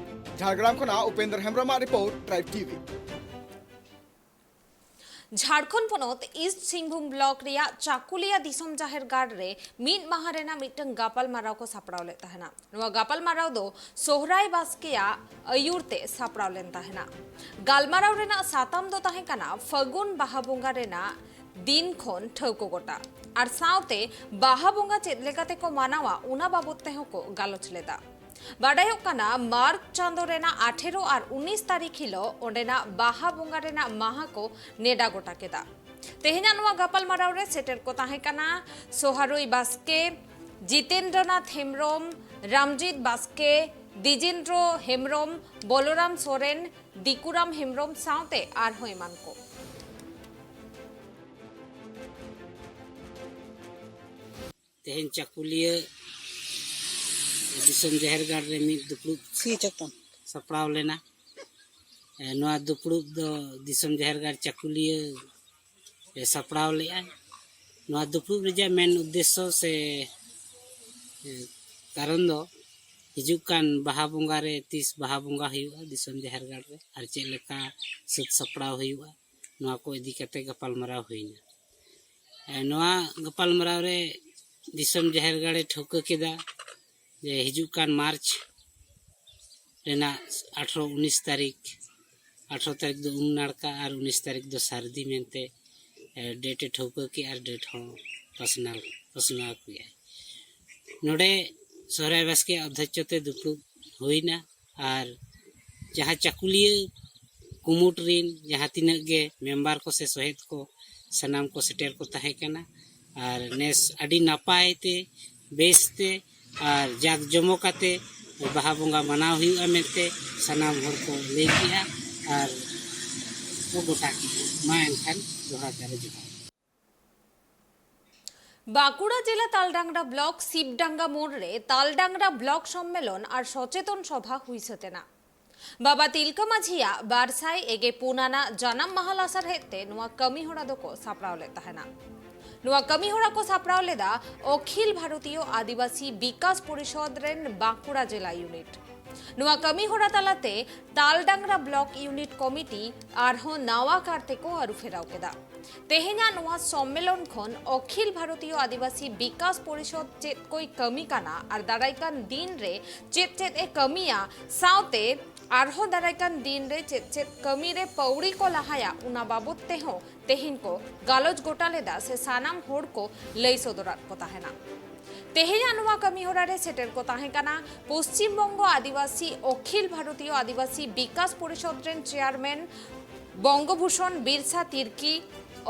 ᱡᱷᱟᱲᱜᱨᱟᱢ ᱠᱷᱚᱱᱟᱜ ᱩᱯᱮᱱᱫᱨ ᱦᱮᱢᱵᱨᱚᱢᱟᱜ ᱨᱤᱯᱳᱨᱴ, ᱴᱨᱟᱭᱤᱵᱽ ᱴᱤᱵᱷᱤ᱾ ᱡᱷᱟᱲᱠᱷᱚᱸᱰ ᱯᱚᱱᱚᱛ ᱤᱥᱴ ᱥᱤᱝᱵᱷᱩᱢ ᱵᱞᱚᱠ ᱨᱮᱭᱟᱜ ᱪᱟᱠᱩᱞᱤᱭᱟ ᱫᱤᱥᱚᱢ ᱡᱟᱦᱮᱨ ᱜᱟᱲ ᱨᱮ ᱢᱤᱫ ᱢᱟᱦᱟ ᱨᱮᱱᱟᱜ ᱢᱤᱫᱴᱟᱝ ᱜᱟᱯᱟᱞ ᱢᱟᱨᱟᱣ ᱠᱚ ᱥᱟᱯᱲᱟᱣ ᱞᱮᱫ ᱛᱟᱦᱮᱱᱟ᱾ ᱱᱚᱣᱟ ᱜᱟᱯᱟᱞ ᱢᱟᱨᱟᱣ ᱫᱚ ᱥᱚᱦᱨᱟᱭ ᱵᱟᱥᱠᱮᱭᱟᱜ ᱟᱹᱭᱩᱨ ᱛᱮ ᱥᱟᱯᱲᱟᱣ ᱞᱮᱱ ᱛᱟᱦᱮᱱᱟ᱾ ᱜᱟᱞᱢᱟᱨᱟᱣ ᱨᱮᱱᱟᱜ ᱥᱟᱛᱟᱢ ᱫᱚ ᱛᱟᱦᱮᱸ ᱠᱟᱱᱟ ᱯᱷᱟᱹᱜᱩᱱ ᱵᱟᱦᱟ ᱵᱚᱸᱜᱟ ᱨᱮᱱᱟᱜ ᱫᱤᱱ ᱠᱷᱚᱱ ᱴᱷᱟᱹᱣᱠᱟᱹ ᱜᱚᱴᱟ ᱟᱨ ᱥᱟᱶᱛᱮ ᱵᱟᱦᱟ ᱵᱚᱸᱜᱟ ᱪᱮᱫ ᱞᱮᱠᱟᱛᱮ ᱠᱚ ᱢᱟᱱᱟᱣᱟ, ᱚᱱᱟ ᱵᱟᱵᱚᱫ ᱛᱮᱦᱚᱸ ᱠᱚ ᱜᱟᱞᱚᱪ ᱞᱮᱫᱟ᱾ ᱵᱟᱰᱟᱭᱚᱜ ᱠᱟᱱᱟ, ᱢᱟᱨᱪ ᱪᱟᱸᱫᱚ ᱨᱮᱱᱟᱜ ᱟᱴᱷᱮᱨᱚ ᱟᱨ ᱩᱱᱤᱥ ᱛᱟᱹᱨᱤᱠᱷ ᱦᱤᱞᱳᱜ ᱚᱸᱰᱮᱱᱟᱜ ᱵᱟᱦᱟ ᱵᱚᱸᱜᱟ ᱨᱮᱱᱟᱜ ᱢᱟᱦᱟ ᱠᱚ ᱱᱮᱰᱟ ᱜᱚᱴᱟ ᱠᱮᱫᱟ᱾ ᱛᱮᱦᱮᱧᱟᱜ ᱱᱚᱣᱟ ᱜᱟᱯᱟᱞ ᱢᱟᱨᱟᱣ ᱨᱮ ᱥᱮᱴᱮᱨ ᱠᱚ ᱛᱟᱦᱮᱸ ᱠᱟᱱᱟ ᱥᱚᱦᱟᱨᱩᱭ ᱵᱟᱥᱠᱮ, ᱡᱤᱛᱮᱱᱫᱨᱚᱱᱟᱛᱷ ᱦᱮᱢᱵᱨᱚᱢ, ᱨᱟᱢᱡᱤᱛ ᱵᱟᱥᱠᱮ, ᱫᱤᱡᱮᱱᱫᱨᱚ ᱦᱮᱢᱵᱨᱚᱢ, ᱵᱚᱞᱚᱨᱟᱢ ᱥᱚᱨᱮᱱ, ᱫᱤᱠᱩᱨᱟᱢ ᱦᱮᱢᱵᱨᱚᱢ ᱥᱟᱶᱛᱮ ᱟᱨᱦᱚᱸ ᱮᱢᱟᱱ ᱠᱚ᱾ ᱛᱮᱦᱮᱧ ᱪᱟᱠᱩᱞᱤᱭᱟᱹ ᱫᱤᱥᱚᱢ ᱡᱟᱦᱮᱨ ᱜᱟᱲ ᱨᱮ ᱢᱤᱫ ᱫᱩᱯᱲᱩᱵ ᱥᱤ ᱪᱟᱛᱚᱢ᱾ ᱥᱟᱯᱲᱟᱣ ᱞᱮᱱᱟ᱾ ᱮ, ᱱᱚᱣᱟ ᱫᱩᱯᱲᱩᱵ ᱫᱚ ᱫᱤᱥᱚᱢ ᱡᱟᱦᱮᱨ ᱜᱟᱲ ᱪᱟᱠᱩᱞᱤᱭᱟᱹ ᱮ ᱥᱟᱯᱲᱟᱣ ᱞᱮᱫᱼᱟ᱾ ᱱᱚᱣᱟ ᱫᱩᱯᱲᱩᱵ ᱨᱮᱭᱟᱜ ᱢᱮᱱ ᱩᱫᱽᱫᱮᱥᱥᱚ ᱥᱮ, ᱮ, ᱠᱟᱨᱚᱱ ᱫᱚ ᱦᱤᱡᱩᱜ ᱠᱟᱱ ᱵᱟᱦᱟ ᱵᱚᱸᱜᱟ ᱨᱮ ᱛᱤᱥ ᱵᱟᱦᱟ ᱵᱚᱸᱜᱟ ᱦᱩᱭᱩᱜᱼᱟ ᱫᱤᱥᱚᱢ ᱡᱟᱦᱮᱨ ᱜᱟᱲ ᱨᱮ ᱟᱨ ᱪᱮᱫ ᱞᱮᱠᱟ ᱥᱟᱹᱛ ᱥᱟᱯᱲᱟᱣ ᱦᱩᱭᱩᱜᱼᱟ, ᱱᱚᱣᱟ ᱠᱚ ᱤᱫᱤ ᱠᱟᱛᱮ ᱜᱟᱯᱟᱞᱢᱟᱨᱟᱣ ᱦᱩᱭᱱᱟ᱾ ᱮ, ᱱᱚᱣᱟ ᱜᱟᱯᱟᱞᱢᱟᱨᱟᱣ ᱨᱮ ᱫᱤᱥᱚᱢ ᱡᱟᱦᱮᱨ ᱜᱟᱲᱮ ᱴᱷᱟᱹᱣᱠᱟᱹ ᱠᱮᱫᱟ ᱡᱮ ᱦᱤᱡᱩᱜ ᱠᱟᱱ ᱢᱟᱨᱪ ᱨᱮᱱᱟᱜ ᱟᱴᱷᱨᱚ ᱩᱱᱤᱥ ᱛᱟᱹᱨᱤᱠᱷ, ᱟᱴᱷᱨᱚ ᱛᱟᱹᱨᱤᱠᱷ ᱫᱚ ᱩᱢ ᱱᱟᱲᱠᱟ ᱟᱨ ᱩᱱᱤᱥ ᱛᱟᱹᱨᱤᱠᱷ ᱫᱚ ᱥᱟᱹᱨᱫᱤ ᱢᱮᱱᱛᱮ, ᱮ, ᱰᱮᱴ ᱮ ᱴᱷᱟᱹᱣᱠᱟᱹ ᱠᱮᱜᱼᱟ ᱟᱨ ᱰᱮᱴ ᱦᱚᱸ ᱯᱟᱥᱱᱟᱣ, ᱯᱟᱥᱱᱟᱣ ᱠᱮᱜᱼᱟᱭ᱾ ᱱᱚᱰᱮ ᱥᱚᱦᱨᱟᱭ ᱵᱟᱥᱠᱮ ᱚᱫᱽᱫᱷᱚᱠᱪᱚ ᱛᱮ ᱫᱩᱯᱲᱩᱵ ᱦᱩᱭᱱᱟ ᱟᱨ ᱡᱟᱦᱟᱸ ᱪᱟᱹᱠᱩᱞᱤᱭᱟᱹ ᱠᱩᱢᱩᱴ ᱨᱤᱱ ᱡᱟᱦᱟᱸ ᱛᱤᱱᱟᱹᱜ ᱜᱮ ᱢᱮᱢᱵᱟᱨ ᱠᱚ ᱥᱮ ᱥᱚᱦᱮᱫ ᱠᱚ, ᱥᱟᱱᱟᱢ ᱠᱚ ᱥᱮᱴᱮᱨ ᱠᱚ ᱛᱟᱦᱮᱸ ᱠᱟᱱᱟ᱾ ᱟᱨ ᱱᱮᱥ ᱟᱹᱰᱤ ᱱᱟᱯᱟᱭ ᱛᱮ, ᱵᱮᱥ ᱛᱮ ᱟᱨ ᱡᱟᱠ ᱡᱚᱢᱚᱠ ᱟᱛᱮ ᱵᱟᱦᱟ ᱵᱚᱸᱜᱟ ᱢᱟᱱᱟᱣ ᱦᱩᱭᱩᱜᱼᱟ ᱢᱮᱱᱛᱮ ᱥᱟᱱᱟᱢ ᱦᱚᱲ ᱠᱚ ᱞᱟᱹᱭ ᱠᱮᱜᱼᱟ᱾ ᱟᱨ ᱜᱚᱴᱟ ᱠᱮᱫᱟ᱾ ᱢᱟ ᱮᱱᱠᱷᱟᱱ ᱡᱚᱦᱟᱨ ᱪᱟᱨᱮ ᱡᱚᱦᱟᱨ᱾ ᱵᱟᱸᱠᱩᱲᱟ ᱡᱮᱞᱟ ᱛᱟᱞᱰᱟᱝᱨᱟ ᱵᱞᱚᱠ ᱥᱤᱵᱰᱟᱝᱜᱟ ᱢᱳᱲ ᱨᱮ ᱛᱟᱞᱰᱟᱝᱨᱟ ᱵᱞᱚᱠ ᱥᱚᱢᱢᱮᱞᱚᱱ ᱟᱨ ᱥᱚᱪᱮᱛᱚᱱ ᱥᱚᱵᱷᱟ ᱦᱩᱭ ᱥᱟᱹᱛ ᱮᱱᱟ᱾ ᱵᱟᱵᱟ ᱛᱤᱞᱠᱟᱹ ᱢᱟᱹᱡᱷᱤᱭᱟᱜ ᱵᱟᱨ ᱥᱟᱭ ᱮᱜᱮ ᱯᱩᱱ ᱟᱱᱟᱜ ᱡᱟᱱᱟᱢ ᱢᱟᱦᱟ ᱞᱟᱥᱟᱨᱦᱮᱫ ᱛᱮ ᱱᱚᱣᱟ ᱠᱟᱹᱢᱤ ᱦᱚᱨᱟ ᱫᱚᱠᱚ ᱥᱟᱯᱲᱟᱣ ᱞᱮᱫ ᱛᱟᱦᱮᱱᱟ᱾ ᱱᱚᱣᱟ ᱠᱟᱹᱢᱤ ᱦᱚᱨᱟ ᱠᱚ ᱥᱟᱯᱲᱟᱣ ᱞᱮᱫᱟ ᱚᱠᱷᱤᱞ ᱵᱷᱟᱨᱚᱛᱤᱭᱚ ᱟᱹᱫᱤᱵᱟᱹᱥᱤ ᱵᱤᱠᱟᱥ ᱯᱚᱨᱤᱥᱚᱫᱽ ᱨᱮᱱ ᱵᱟᱸᱠᱩᱲᱟ ᱡᱮᱞᱟ ᱤᱭᱩᱱᱤᱴ᱾ ᱱᱚᱣᱟ ᱠᱟᱹᱢᱤ ᱦᱚᱨᱟ ᱛᱟᱞᱟᱛᱮ ᱛᱟᱞᱰᱟᱝᱨᱟ ᱵᱞᱚᱠ ᱤᱭᱩᱱᱤᱴ ᱠᱚᱢᱤᱴᱤ ᱟᱨᱦᱚᱸ ᱱᱟᱣᱟ ᱠᱟᱨ ᱛᱮᱠᱚ ᱟᱹᱨᱩ ᱯᱷᱮᱨᱟᱣ ᱠᱮᱫᱟ᱾ ᱛᱮᱦᱮᱧᱟᱜ ᱱᱚᱣᱟ ᱥᱚᱢᱢᱮᱞᱚᱱ ᱠᱷᱚᱱ ᱚᱠᱷᱤᱞ ᱵᱷᱟᱨᱚᱛᱤᱭᱚ ᱟᱹᱫᱤᱵᱟᱹᱥᱤ ᱵᱤᱠᱟᱥ ᱯᱚᱨᱤᱥᱚᱫᱽ ᱪᱮᱫ ᱠᱚᱭ ᱠᱟᱹᱢᱤ ᱠᱟᱱᱟ ᱟᱨ ᱫᱟᱨᱟᱭ ᱠᱟᱱ ᱫᱤᱱ ᱨᱮ ᱪᱮᱫ ᱪᱮᱫ ᱮ ᱠᱟᱹᱢᱤᱭᱟ, ᱥᱟᱶᱛᱮ ᱟᱨᱦᱚᱸ ᱫᱟᱨᱟᱭ ᱠᱟᱱ ᱫᱤᱱ ᱨᱮ ᱪᱮᱫ ᱪᱮᱫ ᱠᱟᱹᱢᱤ ᱨᱮ ᱯᱟᱹᱣᱲᱤ ᱠᱚ ᱞᱟᱦᱟᱭᱟ, ᱚᱱᱟ ᱵᱟᱵᱚᱛ ᱛᱮᱦᱚᱸ ᱛᱮᱦᱮᱧ ᱠᱚ ᱜᱟᱞᱚᱪ ᱜᱚᱴᱟ ᱞᱮᱫᱟ ᱥᱮ ᱥᱟᱱᱟᱢ ᱦᱚᱲ ᱠᱚ ᱞᱟᱹᱭ ᱥᱚᱫᱚᱨᱟᱫ ᱠᱚ ᱛᱟᱦᱮᱱᱟ᱾ ᱛᱮᱦᱮᱧᱟᱜ ᱱᱚᱣᱟ ᱠᱟᱹᱢᱤ ᱦᱚᱨᱟ ᱨᱮ ᱥᱮᱴᱮᱨ ᱠᱚ ᱛᱟᱦᱮᱸ ᱠᱟᱱᱟ ᱯᱚᱥᱪᱤᱢ ᱵᱚᱝᱜᱚ ᱟᱹᱫᱤᱵᱟᱹᱥᱤ ᱚᱠᱷᱤᱞ ᱵᱷᱟᱨᱚᱛᱤᱭᱚ ᱟᱹᱫᱤᱵᱟᱹᱥᱤ ᱵᱤᱠᱟᱥ ᱯᱚᱨᱤᱥᱚᱫᱽ ᱨᱮᱱ ᱪᱮᱭᱟᱨᱢᱮᱱ ᱵᱚᱝᱜᱚᱵᱷᱩᱥᱚᱱ ᱵᱤᱨᱥᱟ ᱛᱤᱨᱠᱤ,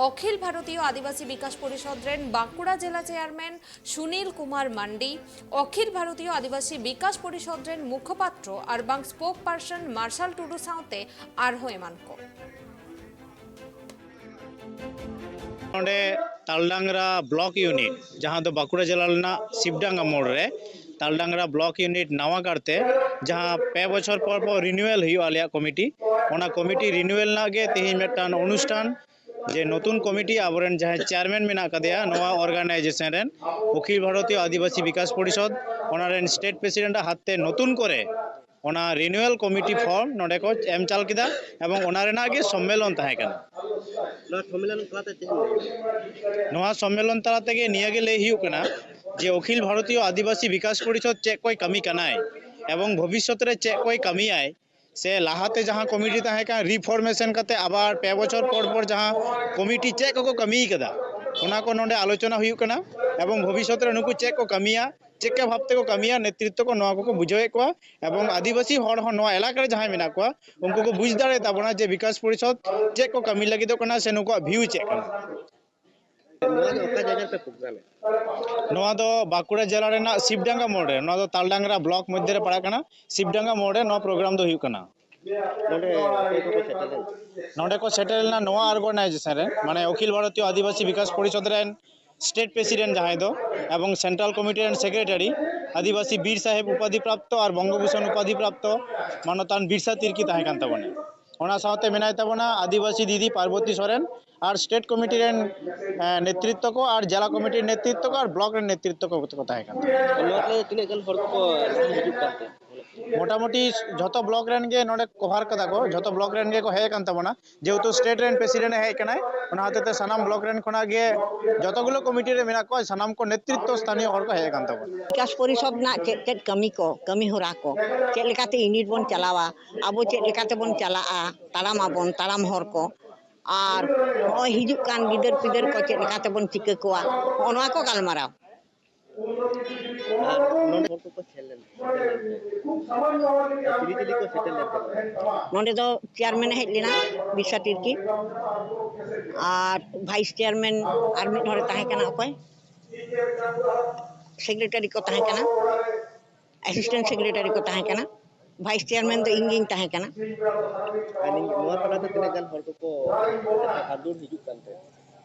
ᱚᱠᱷᱤᱞ ᱵᱷᱟᱨᱚᱛᱤᱭᱚ ᱟᱹᱫᱤᱵᱟᱹᱥᱤ ᱵᱤᱠᱟᱥ ᱯᱚᱨᱤᱥᱚᱫᱽ ᱨᱮᱱ ᱵᱟᱸᱠᱩᱲᱟ ᱡᱮᱞᱟ ᱪᱮᱭᱟᱨᱢᱮᱱ ᱥᱩᱱᱤᱞ ᱠᱩᱢᱟᱨ ᱢᱟᱱᱰᱤ, ᱚᱠᱷᱤᱞ ᱵᱷᱟᱨᱚᱛᱤᱭᱚ ᱟᱹᱫᱤᱵᱟᱹᱥᱤ ᱵᱤᱠᱟᱥ ᱯᱚᱨᱤᱥᱚᱫᱽ ᱨᱮᱱ ᱢᱩᱠᱷᱚᱯᱟᱛᱨᱚ ᱟᱨ ᱵᱟᱝ ᱥᱯᱳᱠ ᱯᱟᱨᱥᱚᱱ ᱢᱟᱨᱥᱟᱞ ᱴᱩᱰᱩ ᱥᱟᱶᱛᱮ ᱟᱨᱦᱚᱸ ᱮᱢᱟᱱ ᱠᱚ᱾ ᱱᱚᱰᱮ ᱛᱟᱞᱰᱟᱝᱨᱟ ᱵᱞᱚᱠ ᱤᱭᱩᱱᱤᱴ, ᱡᱟᱦᱟᱸ ᱫᱚ ᱵᱟᱸᱠᱩᱲᱟ ᱡᱮᱞᱟ ᱨᱮᱱᱟᱜ ᱥᱤᱵᱰᱟᱝᱜᱟ ᱢᱳᱲ ᱨᱮ ᱛᱟᱞᱰᱟᱝᱨᱟ ᱵᱞᱚᱠ ᱤᱭᱩᱱᱤᱴ ᱱᱟᱣᱟ ᱠᱟᱨᱛᱮ, ᱡᱟᱦᱟᱸ ᱯᱮ ᱵᱚᱪᱷᱚᱨ ᱯᱚᱨ ᱯᱚᱨ ᱨᱤᱱᱩᱣᱮᱞ ᱦᱩᱭᱩᱜᱼᱟ ᱟᱞᱮᱭᱟᱜ ᱠᱚᱢᱤᱴᱤ, ᱚᱱᱟ ᱠᱚᱢᱤᱴᱤ ᱨᱤᱱᱩᱣᱮᱞ ᱨᱮᱱᱟᱜ ᱜᱮ ᱛᱮᱦᱮᱧ ᱢᱤᱫᱴᱟᱝ ᱚᱱᱩᱥᱴᱷᱟᱱ, ᱡᱮ ᱱᱚᱛᱩᱱ ᱠᱚᱢᱤᱴᱤ ᱟᱵᱚᱨᱮᱱ ᱡᱟᱦᱟᱸᱭ ᱪᱮᱭᱟᱨᱢᱮᱱ ᱢᱮᱱᱟᱜ ᱟᱠᱟᱫᱮᱭᱟ ᱱᱚᱣᱟ ᱚᱨᱜᱟᱱᱟᱭᱡᱮᱥᱚᱱ ᱨᱮᱱ, ᱚᱠᱷᱤᱞ ᱵᱷᱟᱨᱚᱛᱤᱭᱚ ᱟᱹᱫᱤᱵᱟᱹᱥᱤ ᱵᱤᱠᱟᱥ ᱯᱚᱨᱤᱥᱚᱫᱽ, ᱚᱱᱟ ᱨᱮᱱ ᱥᱴᱮᱴ ᱯᱨᱮᱥᱤᱰᱮᱱᱴ ᱟᱜ ᱦᱟᱛ ᱛᱮ ᱱᱚᱛᱩᱱ ᱠᱚᱨᱮ ᱚᱱᱟ ᱨᱤᱱᱩᱣᱮᱞ ᱠᱚᱢᱤᱴᱤ ᱯᱷᱚᱨᱢ ᱱᱚᱰᱮ ᱠᱚ ᱮᱢ ᱪᱟᱞ ᱠᱮᱫᱟ ᱮᱵᱚᱝ ᱚᱱᱟ ᱨᱮᱱᱟᱜ ᱜᱮ ᱥᱚᱢᱢᱮᱞᱚᱱ ᱛᱟᱦᱮᱸ ᱠᱟᱱᱟ᱾ ᱱᱚᱣᱟ ᱥᱚᱢᱢᱮᱞᱚᱱ ᱛᱟᱞᱟᱛᱮ ᱪᱮᱫ ᱮᱢ ᱞᱟᱹᱭᱟ? ᱱᱚᱣᱟ ᱥᱚᱢᱢᱮᱞᱚᱱ ᱛᱟᱞᱟ ᱛᱮᱜᱮ ᱱᱤᱭᱟᱹ ᱜᱮ ᱞᱟᱹᱭ ᱦᱩᱭᱩᱜ ᱠᱟᱱᱟ ᱡᱮ ᱚᱠᱷᱤᱞ ᱵᱷᱟᱨᱚᱛᱤᱭᱚ ᱟᱹᱫᱤᱵᱟᱹᱥᱤ ᱵᱤᱠᱟᱥ ᱯᱚᱨᱤᱥᱚᱫᱽ ᱪᱮᱫ ᱠᱚᱭ ᱠᱟᱹᱢᱤ ᱠᱟᱱᱟᱭ ᱮᱵᱚᱝ ᱵᱷᱚᱵᱤᱥᱥᱚᱛ ᱨᱮ ᱪᱮᱫ ᱠᱚᱭ ᱠᱟᱹᱢᱤᱭᱟᱭ, ᱥᱮ ᱞᱟᱦᱟᱛᱮ ᱡᱟᱦᱟᱸ ᱠᱚᱢᱤᱴᱤ ᱛᱟᱦᱮᱸ ᱠᱟᱱᱟ, ᱨᱤᱯᱷᱚᱨᱢᱮᱥᱚᱱ ᱠᱟᱛᱮ ᱟᱵᱟᱨ ᱯᱮ ᱵᱚᱪᱷᱚᱨ ᱯᱚᱨ ᱯᱚᱨ ᱡᱟᱦᱟᱸ ᱠᱚᱢᱤᱴᱤ ᱪᱮᱫ ᱠᱚᱠᱚ ᱠᱟᱹᱢᱤ ᱠᱟᱫᱟ, ᱚᱱᱟ ᱠᱚ ᱱᱚᱰᱮ ᱟᱞᱳᱪᱚᱱᱟ ᱦᱩᱭᱩᱜ ᱠᱟᱱᱟ ᱮᱵᱚᱝ ᱵᱷᱚᱵᱤᱥᱥᱚᱛ ᱨᱮ ᱱᱩᱠᱩ ᱪᱮᱫ ᱠᱚ ᱠᱟᱹᱢᱤᱭᱟ, ᱪᱮᱫ ᱠᱟ ᱵᱷᱟᱵ ᱛᱮᱠᱚ ᱠᱟᱹᱢᱤᱭᱟ, ᱱᱮᱛᱨᱤᱛᱛᱚ ᱠᱚ ᱱᱚᱣᱟ ᱠᱚᱠᱚ ᱵᱩᱡᱷᱟᱹᱣᱮᱫ ᱠᱚᱣᱟ ᱮᱵᱚᱝ ᱟᱹᱫᱤᱵᱟᱹᱥᱤ ᱦᱚᱲ ᱦᱚᱸ ᱱᱚᱣᱟ ᱮᱞᱟᱠᱟ ᱨᱮ ᱡᱟᱦᱟᱸᱭ ᱢᱮᱱᱟᱜ ᱠᱚᱣᱟ ᱩᱱᱠᱩ ᱠᱚ ᱵᱩᱡᱽ ᱫᱟᱲᱮᱭᱟᱛᱟ ᱵᱚᱱᱟ ᱡᱮ ᱵᱤᱠᱟᱥ ᱯᱚᱨᱤᱥᱚᱫᱽ ᱪᱮᱫ ᱠᱚ ᱠᱟᱹᱢᱤ ᱞᱟᱹᱜᱤᱫᱚᱜ ᱠᱟᱱᱟ ᱥᱮ ᱱᱩᱠᱩᱣᱟᱜ ᱵᱷᱤᱭᱩ ᱪᱮᱫ ᱠᱟᱱᱟ᱾ ᱱᱚᱣᱟ ᱫᱚ ᱚᱠᱟ ᱡᱟᱭᱜᱟ ᱨᱮᱯᱮ ᱯᱨᱳᱜᱨᱟᱢᱮᱫ? ᱱᱚᱣᱟ ᱫᱚ ᱵᱟᱸᱠᱩᱲᱟ ᱡᱮᱞᱟ ᱨᱮᱱᱟᱜ ᱥᱤᱵᱰᱟᱝᱜᱟ ᱢᱳᱲ ᱨᱮ, ᱱᱚᱣᱟ ᱫᱚ ᱛᱟᱞᱰᱟᱝᱨᱟ ᱵᱞᱚᱠ ᱢᱚᱫᱽᱫᱷᱮ ᱨᱮ ᱯᱟᱲᱟᱜ ᱠᱟᱱᱟ᱾ ᱥᱤᱵᱰᱟᱝᱜᱟ ᱢᱳᱲ ᱨᱮ ᱱᱚᱣᱟ ᱯᱨᱳᱜᱨᱟᱢ ᱫᱚ ᱦᱩᱭᱩᱜ ᱠᱟᱱᱟ᱾ ᱱᱚᱰᱮ ᱚᱠᱚᱭ ᱠᱚᱠᱚ ᱥᱮᱴᱮᱨ ᱞᱮᱱᱟ? ᱱᱚᱰᱮ ᱠᱚ ᱥᱮᱴᱮᱨ ᱞᱮᱱᱟ ᱱᱚᱣᱟ ᱚᱨᱜᱟᱱᱟᱭᱡᱮᱥᱚᱱ ᱨᱮ, ᱢᱟᱱᱮ ᱚᱠᱷᱤᱞ ᱵᱷᱟᱨᱚᱛᱤᱭᱚ ᱟᱹᱫᱤᱵᱟᱹᱥᱤ ᱵᱤᱠᱟᱥ ᱯᱚᱨᱤᱥᱚᱫᱽ ᱨᱮᱱ ᱥᱴᱮᱴ ᱯᱨᱮᱥᱤᱰᱮᱱᱴ ᱡᱟᱦᱟᱸᱭ ᱫᱚ, ᱮᱵᱚᱝ ᱥᱮᱱᱴᱨᱟᱞ ᱠᱚᱢᱤᱴᱤ ᱨᱮᱱ ᱥᱮᱠᱨᱮᱴᱟᱨᱤ, ᱟᱹᱫᱤᱵᱟᱹᱥᱤ ᱵᱤᱨ ᱥᱟᱦᱮᱵᱽ ᱩᱯᱟᱫᱷᱤ ᱯᱨᱟᱯᱛᱚ ᱟᱨ ᱵᱚᱝᱜᱚ ᱵᱷᱩᱥᱚᱱ ᱩᱯᱟᱫᱷᱤ ᱯᱨᱟᱯᱛᱚ ᱢᱟᱱᱚᱛᱟᱱ ᱵᱤᱨᱥᱟ ᱛᱤᱨᱠᱤ ᱛᱟᱦᱮᱸ ᱠᱟᱱ ᱛᱟᱵᱚᱱᱟ᱾ ᱚᱱᱟ ᱥᱟᱶᱛᱮ ᱢᱮᱱᱟᱭ ᱛᱟᱵᱚᱱᱟ ᱟᱹᱫᱤᱵᱟᱹᱥᱤ ᱫᱤᱫᱤ ᱯᱟᱨᱵᱚᱛᱤ ᱥᱚᱨᱮᱱ ᱟᱨ ᱥᱴᱮᱴ ᱠᱚᱢᱤᱴᱤ ᱨᱮᱱ, ᱮ, ᱱᱮᱛᱨᱤᱛᱛᱚ ᱠᱚ ᱟᱨ ᱡᱮᱞᱟ ᱠᱚᱢᱤᱴᱤ ᱨᱮᱱ ᱱᱮᱛᱨᱤᱛᱛᱚ ᱠᱚ ᱟᱨ ᱵᱞᱚᱠ ᱨᱮᱱ ᱱᱮᱛᱨᱤᱛᱛᱚ ᱠᱚ ᱛᱟᱦᱮᱸ ᱠᱟᱱᱟ᱾ ᱱᱚᱣᱟ ᱛᱟᱞᱟ ᱨᱮ ᱛᱤᱱᱟᱹᱜ ᱜᱟᱱ ᱦᱚᱲ ᱠᱚᱠᱚ ᱦᱤᱡᱩᱜ ᱠᱟᱱ ᱛᱮ? ᱢᱚᱴᱟᱢᱩᱴᱤ ᱡᱷᱚᱛᱚ ᱵᱞᱚᱠ ᱨᱮᱱ ᱜᱮ ᱱᱚᱰᱮ ᱠᱚᱵᱷᱟᱨ ᱠᱟᱫᱟ ᱠᱚ, ᱡᱷᱚᱛᱚ ᱵᱞᱚᱠ ᱨᱮᱱ ᱜᱮᱠᱚ ᱦᱮᱡ ᱟᱠᱟᱱ ᱛᱟᱵᱚᱱᱟ, ᱡᱮᱦᱮᱛᱩ ᱥᱴᱮᱴ ᱨᱮᱱ ᱯᱨᱮᱥᱤᱰᱮᱱᱴ ᱮ ᱦᱮᱡ ᱟᱠᱟᱱᱟᱭ, ᱚᱱᱟ ᱦᱚᱛᱮᱡ ᱛᱮ ᱥᱟᱱᱟᱢ ᱵᱞᱚᱠ ᱨᱮᱱ ᱠᱷᱚᱱᱟᱜ ᱜᱮ ᱡᱚᱛᱚ ᱜᱩᱞᱳ ᱠᱚᱢᱤᱴᱤ ᱨᱮ ᱢᱮᱱᱟᱜ ᱠᱚᱣᱟ, ᱥᱟᱱᱟᱢ ᱠᱚ ᱱᱮᱛᱨᱤᱛᱛᱚ ᱥᱛᱷᱟᱱᱤᱭᱚ ᱦᱚᱲ ᱠᱚ ᱦᱮᱡ ᱟᱠᱟᱱ ᱛᱟᱵᱚᱱᱟ᱾ ᱵᱤᱠᱟᱥ ᱯᱚᱨᱤᱥᱚᱫᱽ ᱨᱮᱱᱟᱜ ᱪᱮᱫ ᱪᱮᱫ ᱠᱟᱹᱢᱤ ᱠᱚ, ᱠᱟᱹᱢᱤ ᱦᱚᱨᱟ ᱠᱚ, ᱪᱮᱫ ᱞᱮᱠᱟᱛᱮ ᱤᱭᱩᱱᱤᱴ ᱵᱚᱱ ᱪᱟᱞᱟᱣᱟ, ᱟᱵᱚ ᱪᱮᱫ ᱞᱮᱠᱟᱛᱮᱵᱚᱱ ᱪᱟᱞᱟᱜᱼᱟ, ᱛᱟᱲᱟᱢ ᱟᱵᱚᱱ, ᱛᱟᱲᱟᱢ ᱦᱚᱨ ᱠᱚ, ᱟᱨ ᱱᱚᱜᱼᱚᱭ ᱦᱤᱡᱩᱜ ᱠᱟᱱ ᱜᱤᱫᱟᱹᱨ ᱯᱤᱫᱟᱹᱨ ᱠᱚ ᱪᱮᱫ ᱞᱮᱠᱟ ᱛᱮᱵᱚᱱ ᱪᱤᱠᱟᱹ ᱠᱚᱣᱟ, ᱱᱚᱜᱼᱚ ᱱᱚᱣᱟ ᱠᱚ ᱜᱟᱞᱢᱟᱨᱟᱣ᱾ ᱟᱨ ᱱᱚᱰᱮ ᱦᱚᱲ ᱠᱚᱠᱚ ᱥᱮᱱ ᱞᱮᱱ ᱛᱟᱦᱮᱸ, ᱪᱤᱞᱤ ᱪᱤᱞᱤ ᱠᱚ ᱥᱮᱴᱮᱨ ᱞᱮᱱ ᱛᱟᱦᱮᱸ? ᱱᱚᱰᱮ ᱫᱚ ᱪᱮᱭᱟᱨᱢᱮᱱ ᱮ ᱦᱮᱡ ᱞᱮᱱᱟ, ᱵᱤᱨᱥᱟ ᱛᱤᱨᱠᱤ, ᱟᱨ ᱵᱷᱟᱭᱤᱥ ᱪᱮᱭᱟᱨᱢᱮᱱ ᱟᱨ ᱢᱤᱫ ᱦᱚᱲᱮ ᱛᱟᱦᱮᱸ ᱠᱟᱱᱟ, ᱚᱠᱚᱭ ᱥᱮᱠᱨᱮᱴᱟᱨᱤ ᱠᱚ ᱛᱟᱦᱮᱸ ᱠᱟᱱᱟ, ᱮᱥᱤᱥᱴᱮᱱᱴ ᱥᱮᱠᱨᱮᱴᱟᱨᱤ ᱠᱚ ᱛᱟᱦᱮᱸ ᱠᱟᱱᱟ, ᱵᱷᱟᱭᱤᱥ ᱪᱮᱭᱟᱨᱢᱮᱱ ᱫᱚ ᱤᱧ ᱜᱤᱧ ᱛᱟᱦᱮᱸ ᱠᱟᱱᱟ᱾ ᱟᱨ ᱱᱤᱭᱟᱹ, ᱱᱚᱣᱟ ᱛᱟᱞᱟᱛᱮ ᱛᱤᱱᱟᱹᱜ ᱜᱟᱱ ᱦᱚᱲ ᱠᱚᱠᱚ ᱦᱟᱹᱫᱩᱲ ᱦᱤᱡᱩᱜ ᱠᱟᱱ ᱛᱮ?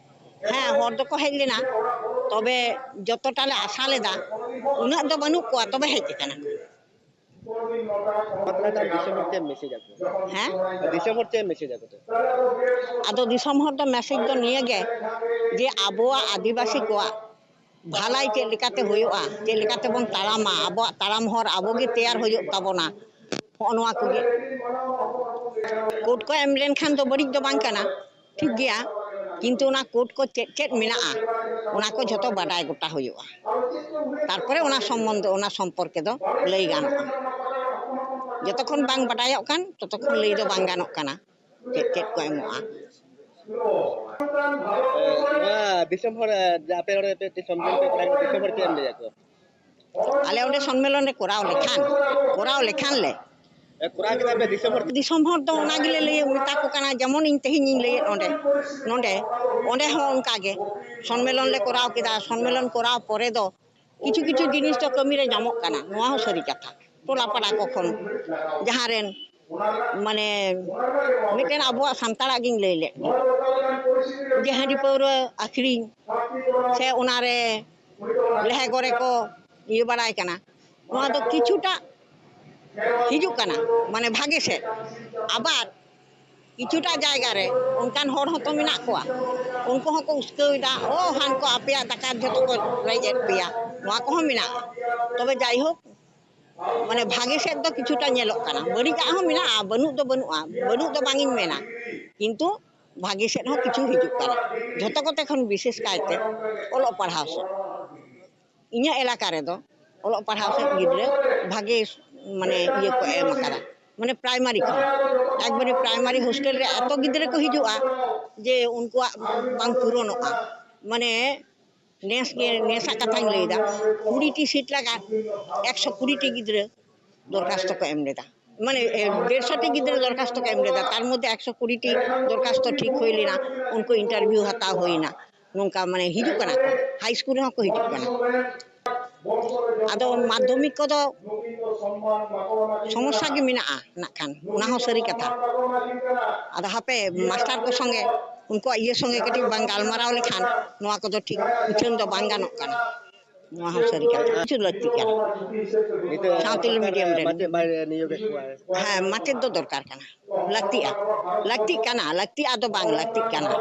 ᱦᱮᱸ, ᱦᱚᱲ ᱫᱚᱠᱚ ᱦᱮᱡ ᱞᱮᱱᱟ, ᱛᱚᱵᱮ ᱡᱚᱛᱚᱴᱟ ᱞᱮ ᱟᱥᱟ ᱞᱮᱫᱟ ᱩᱱᱟᱹᱜ ᱫᱚ ᱵᱟᱹᱱᱩᱜ ᱠᱚᱣᱟ, ᱛᱚᱵᱮ ᱦᱮᱡ ᱟᱠᱟᱱᱟ ᱠᱚ᱾ ᱱᱚᱣᱟ ᱛᱟᱞᱟᱛᱮ ᱟᱢ ᱫᱤᱥᱚᱢ ᱦᱚᱲ ᱪᱮᱫ ᱮᱢ ᱢᱮᱥᱮᱡᱽ ᱟᱠᱚᱣᱟ? ᱦᱮᱸ? ᱫᱤᱥᱚᱢ ᱦᱚᱲ ᱪᱮᱫ ᱮᱢ ᱢᱮᱥᱮᱡᱽ ᱟᱠᱚ ᱛᱮ? ᱟᱫᱚ ᱫᱤᱥᱚᱢ ᱦᱚᱲ ᱫᱚ ᱢᱮᱥᱮᱡᱽ ᱫᱚ ᱱᱤᱭᱟᱹ ᱜᱮ, ᱡᱮ ᱟᱵᱚᱣᱟᱜ ᱟᱹᱫᱤᱵᱟᱹᱥᱤ ᱠᱚᱣᱟᱜ ᱵᱷᱟᱞᱟᱭ ᱪᱮᱫ ᱞᱮᱠᱟᱛᱮ ᱦᱩᱭᱩᱜᱼᱟ, ᱪᱮᱫ ᱞᱮᱠᱟᱛᱮᱵᱚᱱ ᱛᱟᱲᱟᱢᱟ, ᱟᱵᱚᱣᱟᱜ ᱛᱟᱲᱟᱢ ᱦᱚᱨ ᱟᱵᱚ ᱜᱮ ᱛᱮᱭᱟᱨ ᱦᱩᱭᱩᱜ ᱛᱟᱵᱚᱱᱟ, ᱦᱚᱸᱜᱼᱚ ᱱᱚᱣᱟ ᱠᱚᱜᱮ᱾ ᱠᱳᱰ ᱠᱚ ᱮᱢ ᱞᱮᱱᱠᱷᱟᱱ ᱫᱚ ᱵᱟᱹᱲᱤᱡ ᱫᱚ ᱵᱟᱝ ᱠᱟᱱᱟ, ᱴᱷᱤᱠ ᱜᱮᱭᱟ, ᱠᱤᱱᱛᱩ ᱚᱱᱟ ᱠᱳᱰ ᱠᱚ ᱪᱮᱫ ᱪᱮᱫ ᱢᱮᱱᱟᱜᱼᱟ, ᱚᱱᱟ ᱠᱚ ᱡᱷᱚᱛᱚ ᱵᱟᱰᱟᱭ ᱜᱚᱴᱟ ᱦᱩᱭᱩᱜᱼᱟ, ᱛᱟᱨᱯᱚᱨᱮ ᱚᱱᱟ ᱥᱚᱢᱵᱚᱱᱫᱷᱮ, ᱚᱱᱟ ᱥᱚᱢᱯᱚᱨᱠᱮ ᱫᱚ ᱞᱟᱹᱭ ᱜᱟᱱᱚᱜᱼᱟ᱾ ᱡᱚᱛᱚᱠᱷᱚᱱ ᱵᱟᱝ ᱵᱟᱰᱟᱭᱚᱜ ᱠᱟᱱ, ᱛᱚᱛᱚᱠᱷᱚᱱ ᱞᱟᱹᱭ ᱫᱚ ᱵᱟᱝ ᱜᱟᱱᱚᱜ ᱠᱟᱱᱟ ᱪᱮᱫ ᱪᱮᱫ ᱠᱚ ᱮᱢᱚᱜᱼᱟ᱾ ᱱᱚᱣᱟ ᱫᱤᱥᱚᱢ ᱦᱚᱲ, ᱡᱮ ᱟᱯᱮ ᱱᱚᱰᱮ ᱯᱮ ᱥᱚᱢᱢᱮᱞᱚᱱ ᱯᱮ ᱠᱚᱨᱟᱣ ᱠᱮᱫᱟ, ᱫᱤᱥᱚᱢ ᱦᱚᱲ ᱪᱮᱫ ᱮᱢ ᱞᱟᱹᱭ ᱟᱠᱚᱣᱟ? ᱟᱞᱮ ᱚᱸᱰᱮ ᱥᱚᱱᱢᱮᱞᱚᱱ ᱞᱮ ᱠᱚᱨᱟᱣ ᱞᱮᱠᱷᱟᱱ, ᱠᱚᱨᱟᱣ ᱞᱮᱠᱷᱟᱱ ᱞᱮ, ᱮ, ᱠᱚᱨᱟᱣ ᱠᱮᱫᱟ ᱯᱮ ᱫᱤᱥᱚᱢ ᱦᱚᱲ? ᱫᱤᱥᱚᱢ ᱦᱚᱲ ᱫᱚ ᱚᱱᱟ ᱜᱮᱞᱮ ᱞᱟᱹᱭ ᱢᱮᱛᱟ ᱠᱚ ᱠᱟᱱᱟ, ᱡᱮᱢᱚᱱ ᱤᱧ ᱛᱮᱦᱮᱧ ᱤᱧ ᱞᱟᱹᱭᱮᱫ ᱚᱸᱰᱮ, ᱱᱚᱰᱮ, ᱚᱸᱰᱮ ᱦᱚᱸ ᱚᱱᱠᱟ ᱜᱮ ᱥᱚᱱᱢᱮᱞᱚᱱ ᱞᱮ ᱠᱚᱨᱟᱣ ᱠᱮᱫᱟ᱾ ᱥᱚᱱᱢᱮᱞᱚᱱ ᱠᱚᱨᱟᱣ ᱯᱚᱨᱮ ᱫᱚ ᱠᱤᱪᱷᱩ ᱠᱤᱪᱷᱩ ᱡᱤᱱᱤᱥ ᱫᱚ ᱠᱟᱹᱢᱤ ᱨᱮ ᱧᱟᱢᱚᱜ ᱠᱟᱱᱟ, ᱱᱚᱣᱟ ᱦᱚᱸ ᱥᱟᱹᱨᱤ ᱠᱟᱛᱷᱟ᱾ ᱴᱚᱞᱟ ᱯᱟᱲᱟ ᱠᱚ ᱠᱷᱚᱱ ᱡᱟᱦᱟᱸ ᱨᱮᱱ ᱢᱟᱱᱮ ᱢᱤᱫᱴᱮᱱ ᱟᱵᱚᱣᱟᱜ ᱥᱟᱱᱛᱟᱲᱟᱜ ᱜᱤᱧ ᱞᱟᱹᱭ ᱞᱮᱫ ᱜᱮ, ᱡᱮ ᱦᱟᱺᱰᱤ ᱯᱟᱹᱣᱨᱟᱹ ᱟᱹᱠᱷᱨᱤᱧ ᱥᱮ ᱚᱱᱟᱨᱮ ᱞᱮᱦᱮ ᱜᱚᱨᱮ ᱠᱚ ᱤᱭᱟᱹ ᱵᱟᱲᱟᱭ ᱠᱟᱱᱟ, ᱱᱚᱣᱟ ᱫᱚ ᱠᱤᱪᱷᱩᱴᱟ ᱦᱤᱡᱩᱜ ᱠᱟᱱᱟ, ᱢᱟᱱᱮ ᱵᱷᱟᱜᱮ ᱥᱮᱫ᱾ ᱟᱵᱟᱨ ᱠᱤᱪᱷᱩᱴᱟ ᱡᱟᱭᱜᱟ ᱨᱮ ᱚᱱᱠᱟᱱ ᱦᱚᱲ ᱦᱚᱸᱛᱚ ᱢᱮᱱᱟᱜ ᱠᱚᱣᱟ, ᱩᱱᱠᱩ ᱦᱚᱸᱠᱚ ᱩᱥᱠᱟᱹᱣ ᱮᱫᱟ, "ᱳ, ᱦᱟᱱᱠᱚ ᱟᱯᱮᱭᱟᱜ ᱫᱟᱠᱟ ᱡᱷᱚᱛᱚ ᱠᱚ ᱨᱮᱡ ᱮᱫ ᱯᱮᱭᱟ", ᱱᱚᱣᱟ ᱠᱚᱦᱚᱸ ᱢᱮᱱᱟᱜᱼᱟ᱾ ᱛᱚᱵᱮ ᱡᱟᱭᱦᱳᱠ, ᱢᱟᱱᱮ ᱵᱷᱟᱜᱮ ᱥᱮᱫ ᱫᱚ ᱠᱤᱪᱷᱩᱴᱟ ᱧᱮᱞᱚᱜ ᱠᱟᱱᱟ, ᱵᱟᱹᱲᱤᱡᱟᱜ ᱦᱚᱸ ᱢᱮᱱᱟᱜᱼᱟ, ᱵᱟᱹᱱᱩᱜ ᱫᱚ ᱵᱟᱹᱱᱩᱜᱼᱟ, ᱵᱟᱹᱱᱩᱜ ᱫᱚ ᱵᱟᱝ ᱤᱧ ᱢᱮᱱᱟ, ᱠᱤᱱᱛᱩ ᱵᱷᱟᱜᱮ ᱥᱮᱫ ᱦᱚᱸ ᱠᱤᱪᱷᱩ ᱦᱤᱡᱩᱜ ᱠᱟᱱᱟ, ᱡᱷᱚᱛᱚ ᱠᱚᱛᱮ ᱠᱷᱚᱱ ᱵᱤᱥᱮᱥ ᱠᱟᱭᱛᱮ ᱚᱞᱚᱜ ᱯᱟᱲᱦᱟᱣ ᱥᱮᱫ᱾ ᱤᱧᱟᱹᱜ ᱮᱞᱟᱠᱟ ᱨᱮᱫᱚ ᱚᱞᱚᱜ ᱯᱟᱲᱦᱟᱣ ᱥᱮᱫ ᱜᱤᱫᱽᱨᱟᱹ ᱵᱷᱟᱜᱮ, ᱢᱟᱱᱮ, ᱤᱭᱟᱹ ᱠᱚ ᱮᱢ ᱟᱠᱟᱫᱟ, ᱢᱟᱱᱮ ᱯᱨᱟᱭᱢᱟᱨᱤ ᱠᱷᱚᱱ ᱮᱠᱵᱟᱨᱮ ᱯᱨᱟᱭᱢᱟᱨᱤ ᱦᱳᱥᱴᱮᱞ ᱨᱮ ᱮᱛᱚ ᱜᱤᱫᱽᱨᱟᱹ ᱠᱚ ᱦᱤᱡᱩᱜᱼᱟ ᱡᱮ ᱩᱱᱠᱩᱣᱟᱜ ᱵᱟᱝ ᱯᱩᱨᱚᱱᱚᱜᱼᱟ᱾ ᱢᱟᱱᱮ ᱱᱮᱥ ᱜᱮ, ᱱᱮᱥᱟᱜ ᱠᱟᱛᱷᱟᱧ ᱞᱟᱹᱭᱫᱟ, ᱠᱩᱲᱤ ᱴᱤ ᱥᱤᱴ ᱞᱟᱜᱟᱫ ᱮᱠᱥᱚ ᱠᱩᱲᱤ ᱴᱤ ᱜᱤᱫᱽᱨᱟᱹ ᱫᱚᱨᱠᱷᱟᱥᱛᱚ ᱠᱚ ᱮᱢ ᱞᱮᱫᱟ, ᱢᱟᱱᱮ ᱮ, ᱰᱮᱲᱥᱚ ᱴᱤ ᱜᱤᱫᱽᱨᱟᱹ ᱫᱚᱨᱠᱷᱟᱥᱛᱚ ᱠᱚ ᱮᱢ ᱞᱮᱫᱟ, ᱛᱟᱨ ᱢᱚᱫᱽᱫᱷᱮ ᱮᱠᱥᱚ ᱠᱩᱲᱤ ᱴᱤ ᱫᱚᱨᱠᱷᱟᱥᱛᱚ ᱴᱷᱤᱠ ᱦᱩᱭ ᱞᱮᱱᱟ, ᱩᱱᱠᱩ ᱤᱱᱴᱟᱨᱵᱷᱤᱭᱩ ᱦᱟᱛᱟᱣ ᱦᱩᱭᱱᱟ᱾ ᱱᱚᱝᱠᱟ ᱢᱟᱱᱮ ᱦᱤᱡᱩᱜ ᱠᱟᱱᱟ ᱠᱚ, ᱦᱟᱭ ᱥᱠᱩᱞ ᱨᱮᱦᱚᱸ ᱠᱚ ᱦᱤᱡᱩᱜ ᱠᱟᱱᱟ᱾ ᱟᱫᱚ ᱢᱟᱫᱽᱫᱷᱚᱢᱤᱠ ᱠᱚᱫᱚ ᱥᱚᱢᱚᱥᱥᱟ ᱜᱮ ᱢᱮᱱᱟᱜᱼᱟ ᱱᱟᱜ ᱠᱷᱟᱱ, ᱚᱱᱟ ᱦᱚᱸ ᱥᱟᱹᱨᱤ ᱠᱟᱛᱷᱟ᱾ ᱟᱫᱚ ᱦᱟᱯᱮ ᱢᱟᱥᱴᱟᱨ ᱠᱚ ᱥᱚᱸᱜᱮ, ᱩᱱᱠᱩᱣᱟᱜ ᱤᱭᱟᱹ ᱥᱚᱸᱜᱮ ᱠᱟᱹᱴᱤᱡ ᱵᱟᱝ ᱜᱟᱞᱢᱟᱨᱟᱣ ᱞᱮᱠᱷᱟᱱ ᱱᱚᱣᱟ ᱠᱚᱫᱚ ᱴᱷᱤᱠ ᱩᱪᱷᱟᱹᱱ ᱫᱚ ᱵᱟᱝ ᱜᱟᱱᱚᱜ ᱠᱟᱱᱟ᱾ ᱱᱚᱣᱟ ᱦᱚᱸ ᱥᱟᱹᱨᱤ ᱠᱟᱛᱷᱟ, ᱠᱤᱪᱷᱩ ᱞᱟᱹᱠᱛᱤ ᱠᱟᱱᱟ᱾ ᱱᱤᱛᱚᱜ ᱥᱟᱶᱛᱟᱞᱤ ᱥᱚᱨᱠᱟᱨ ᱢᱤᱰᱤᱭᱟᱢ ᱨᱮᱱ᱾ ᱢᱟᱪᱮᱫ ᱵᱟᱭ ᱱᱤᱭᱳᱜᱮᱫ ᱠᱚᱣᱟ᱾ ᱦᱮᱸ, ᱢᱟᱪᱮᱫ ᱫᱚ ᱫᱚᱨᱠᱟᱨ ᱠᱟᱱᱟ, ᱞᱟᱹᱠᱛᱤᱜᱼᱟ, ᱞᱟᱹᱠᱛᱤᱜ ᱠᱟᱱᱟ, ᱞᱟᱹᱠᱛᱤᱜᱼᱟ ᱫᱚ ᱵᱟᱝ, ᱞᱟᱹᱠᱛᱤᱜ ᱠᱟᱱᱟ᱾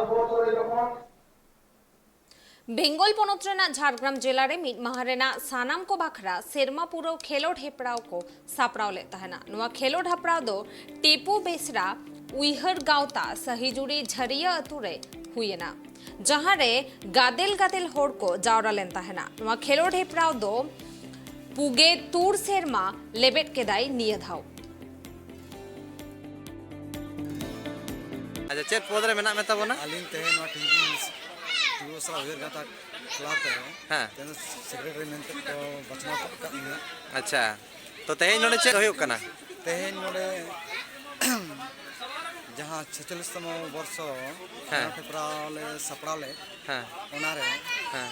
ᱵᱮᱝᱜᱚᱞ ᱯᱚᱱᱚᱛ ᱨᱮᱱᱟᱜ ᱡᱷᱟᱲᱜᱨᱟᱢ ᱡᱮᱞᱟ ᱨᱮ ᱢᱤᱫ ᱢᱟᱦᱟ ᱨᱮᱱᱟᱜ ᱥᱟᱱᱟᱢ ᱠᱚ ᱵᱟᱠᱷᱨᱟ ᱥᱮᱨᱢᱟ ᱯᱩᱨᱟᱹᱣ ᱠᱷᱮᱞᱳᱰ ᱦᱮᱯᱨᱟᱣ ᱠᱚ ᱥᱟᱯᱲᱟᱣ ᱞᱮᱫ ᱛᱟᱦᱮᱱᱟ᱾ ᱱᱚᱣᱟ ᱠᱷᱮᱞᱳᱰ ᱦᱮᱯᱨᱟᱣ ᱫᱚ ᱴᱤᱯᱩ ᱵᱮᱥᱨᱟ ᱩᱭᱦᱟᱹᱨ ᱜᱟᱶᱛᱟ ᱥᱟᱹᱦᱤᱡᱩᱲᱤ ᱡᱷᱟᱹᱨᱤᱭᱟᱹ ᱟᱹᱛᱩ ᱨᱮ ᱦᱩᱭᱮᱱᱟ, ᱡᱟᱦᱟᱸ ᱨᱮ ᱜᱟᱫᱮᱞ ᱜᱟᱫᱮᱞ ᱦᱚᱲ ᱠᱚ ᱡᱟᱣᱨᱟ ᱞᱮᱱ ᱛᱟᱦᱮᱱᱟ᱾ ᱱᱚᱣᱟ ᱠᱷᱮᱞᱳᱰ ᱦᱮᱯᱨᱟᱣ ᱫᱚ ᱯᱩᱜᱮ ᱛᱩᱲ ᱥᱮᱨᱢᱟ ᱞᱮᱵᱮᱫ ᱠᱮᱫᱟᱭ ᱱᱤᱭᱟᱹ ᱫᱷᱟᱣ᱾ ᱟᱪᱪᱷᱟ, ᱪᱮᱫ ᱯᱚᱫᱽ ᱨᱮ ᱢᱮᱱᱟᱜ ᱢᱮ ᱛᱟᱵᱚᱱᱟ? ᱟᱹᱞᱤᱧ ᱛᱮᱦᱮᱧ ᱱᱚᱣᱟ ᱴᱤᱯᱩ, ᱴᱤᱯᱩ ᱵᱮᱥᱨᱟ ᱩᱭᱦᱟᱹᱨ ᱜᱟᱶᱛᱟ ᱠᱞᱟᱵᱽ ᱨᱮ ᱦᱮᱸ᱾ ᱛᱮᱦᱮᱧ ᱥᱮᱠᱨᱮᱴᱟᱨᱤ ᱢᱮᱱᱛᱮ ᱠᱚ ᱵᱟᱪᱷᱱᱟᱣ ᱜᱚᱫ ᱟᱠᱟᱫ ᱞᱤᱧᱟ᱾ ᱟᱪᱪᱷᱟ, ᱛᱚ ᱛᱮᱦᱮᱧ ᱱᱚᱰᱮ ᱪᱮᱫ ᱦᱩᱭᱩᱜ ᱠᱟᱱᱟ? ᱛᱮᱦᱮᱧ ᱱᱚᱰᱮ ᱡᱟᱦᱟᱸ ᱪᱷᱮᱪᱚᱞᱞᱤᱥ ᱛᱚᱢᱚ ᱵᱚᱨᱥᱚ ᱦᱮᱸ᱾ ᱦᱮᱯᱨᱟᱣ ᱞᱮ ᱥᱟᱯᱲᱟᱣ ᱞᱮᱫ, ᱦᱮᱸ᱾ ᱚᱱᱟᱨᱮ ᱦᱮᱸ᱾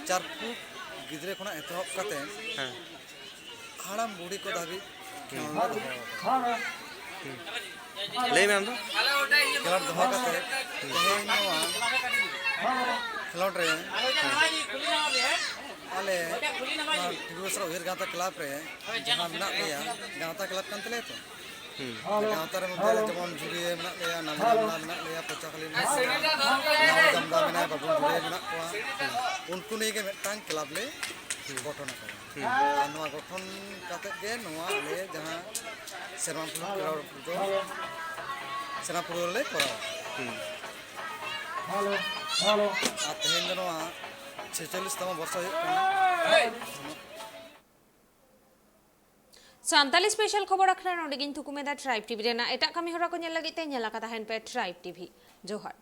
ᱪᱟᱨ ᱯᱷᱩᱴ ᱜᱤᱫᱽᱨᱟᱹ ᱠᱷᱚᱱᱟᱜ ᱮᱛᱚᱦᱚᱵ ᱠᱟᱛᱮ ᱦᱮᱸ᱾ ᱦᱟᱲᱟᱢ ᱵᱩᱲᱦᱤ ᱠᱚ ᱫᱷᱟᱹᱵᱤᱡ ᱞᱟᱹᱭ ᱢᱮ ᱟᱢ ᱫᱚ᱾ ᱠᱷᱮᱞᱳᱰ ᱫᱚᱦᱚ ᱠᱟᱛᱮ ᱛᱮᱦᱮᱧ ᱱᱚᱣᱟ ᱠᱷᱮᱞᱳᱰ ᱨᱮ ᱟᱞᱮ ᱱᱚᱣᱟ ᱴᱤᱵᱷᱤ ᱵᱮᱥᱨᱟ ᱩᱭᱦᱟᱹᱨ ᱜᱟᱶᱛᱟ ᱠᱞᱟᱵᱽ ᱨᱮ ᱡᱟᱦᱟᱸ ᱢᱮᱱᱟᱜ ᱞᱮᱭᱟ, ᱜᱟᱶᱛᱟ ᱠᱞᱟᱵᱽ ᱠᱟᱱ ᱛᱟᱞᱮᱭᱟ ᱛᱚ᱾ ᱦᱩᱸ᱾ ᱜᱟᱶᱛᱟ ᱨᱮ ᱢᱚᱫᱽᱫᱷᱮ ᱨᱮ ᱡᱮᱢᱚᱱ ᱡᱩᱨᱤᱭᱟᱹ ᱢᱮᱱᱟᱜ ᱞᱮᱭᱟ, ᱱᱟᱢᱤ ᱱᱟᱢᱱᱟ ᱢᱮᱱᱟᱜ ᱞᱮᱭᱟ, ᱯᱚᱪᱟᱠᱟᱞᱤ ᱢᱮᱱᱟᱜ ᱞᱮᱭᱟ, ᱱᱟᱣᱟ ᱡᱟᱢᱫᱟ ᱢᱮᱱᱟᱭᱟ, ᱵᱟᱵᱩ ᱡᱩᱨᱤᱭᱟᱹ ᱢᱮᱱᱟᱜ ᱠᱚᱣᱟ᱾ ᱩᱱᱠᱩ ᱱᱤᱭᱮ ᱜᱮ ᱢᱤᱫᱴᱟᱝ ᱠᱞᱟᱵᱽ ᱞᱮ ᱜᱚᱴᱷᱚᱱ ᱟᱠᱟᱫᱟ᱾ ᱦᱩᱸ᱾ ᱟᱨ ᱱᱚᱣᱟ ᱜᱚᱴᱷᱚᱱ ᱠᱟᱛᱮ ᱜᱮ ᱱᱚᱣᱟ ᱟᱞᱮ ᱡᱟᱦᱟᱸ ᱥᱮᱨᱢᱟ ᱯᱩᱨᱟᱹᱣ ᱠᱷᱮᱞᱳᱰ ᱫᱚ ᱥᱮᱨᱢᱟ ᱯᱩᱨᱟᱹᱣ ᱞᱮ ᱠᱚᱨᱟᱣᱟ᱾ ᱦᱩᱸ᱾ ᱟᱨ ᱛᱮᱦᱮᱧ ᱫᱚ ᱱᱚᱣᱟ ᱪᱷᱮᱪᱚᱞᱞᱤᱥ ᱛᱚᱢᱚ ᱵᱚᱨᱥᱚ ᱦᱩᱭᱩᱜ ᱠᱟᱱᱟ᱾ ᱥᱟᱱᱛᱟᱞᱤ ᱥᱯᱮᱥᱟᱞ ᱠᱷᱚᱵᱚᱨ ᱟᱠᱷᱲᱟ ᱱᱚᱰᱮ ᱜᱤᱧ ᱛᱷᱩᱠᱩᱢ ᱮᱫᱟ᱾ ᱴᱨᱟᱭᱤᱵᱽ ᱴᱤᱵᱷᱤ ᱨᱮᱱᱟᱜ ᱮᱴᱟᱜ ᱠᱟᱹᱢᱤ ᱦᱚᱨᱟ ᱠᱚ ᱧᱮᱞ ᱞᱟᱹᱜᱤᱫ ᱛᱮ ᱧᱮᱞ ᱟᱠᱟ ᱛᱟᱦᱮᱱ ᱯᱮ ᱴᱨᱟᱭᱤᱵᱽ ᱴᱤᱵᱷᱤ᱾ ᱡᱚᱦᱟᱨ᱾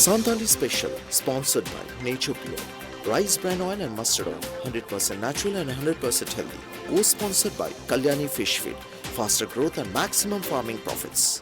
Santali Special, sponsored by Nature Pure, Rice Bran Oil and Mustard Oil, hundred percent natural and hundred percent healthy. Co-sponsored by Kalyani Fish Feed, faster growth and maximum farming profits.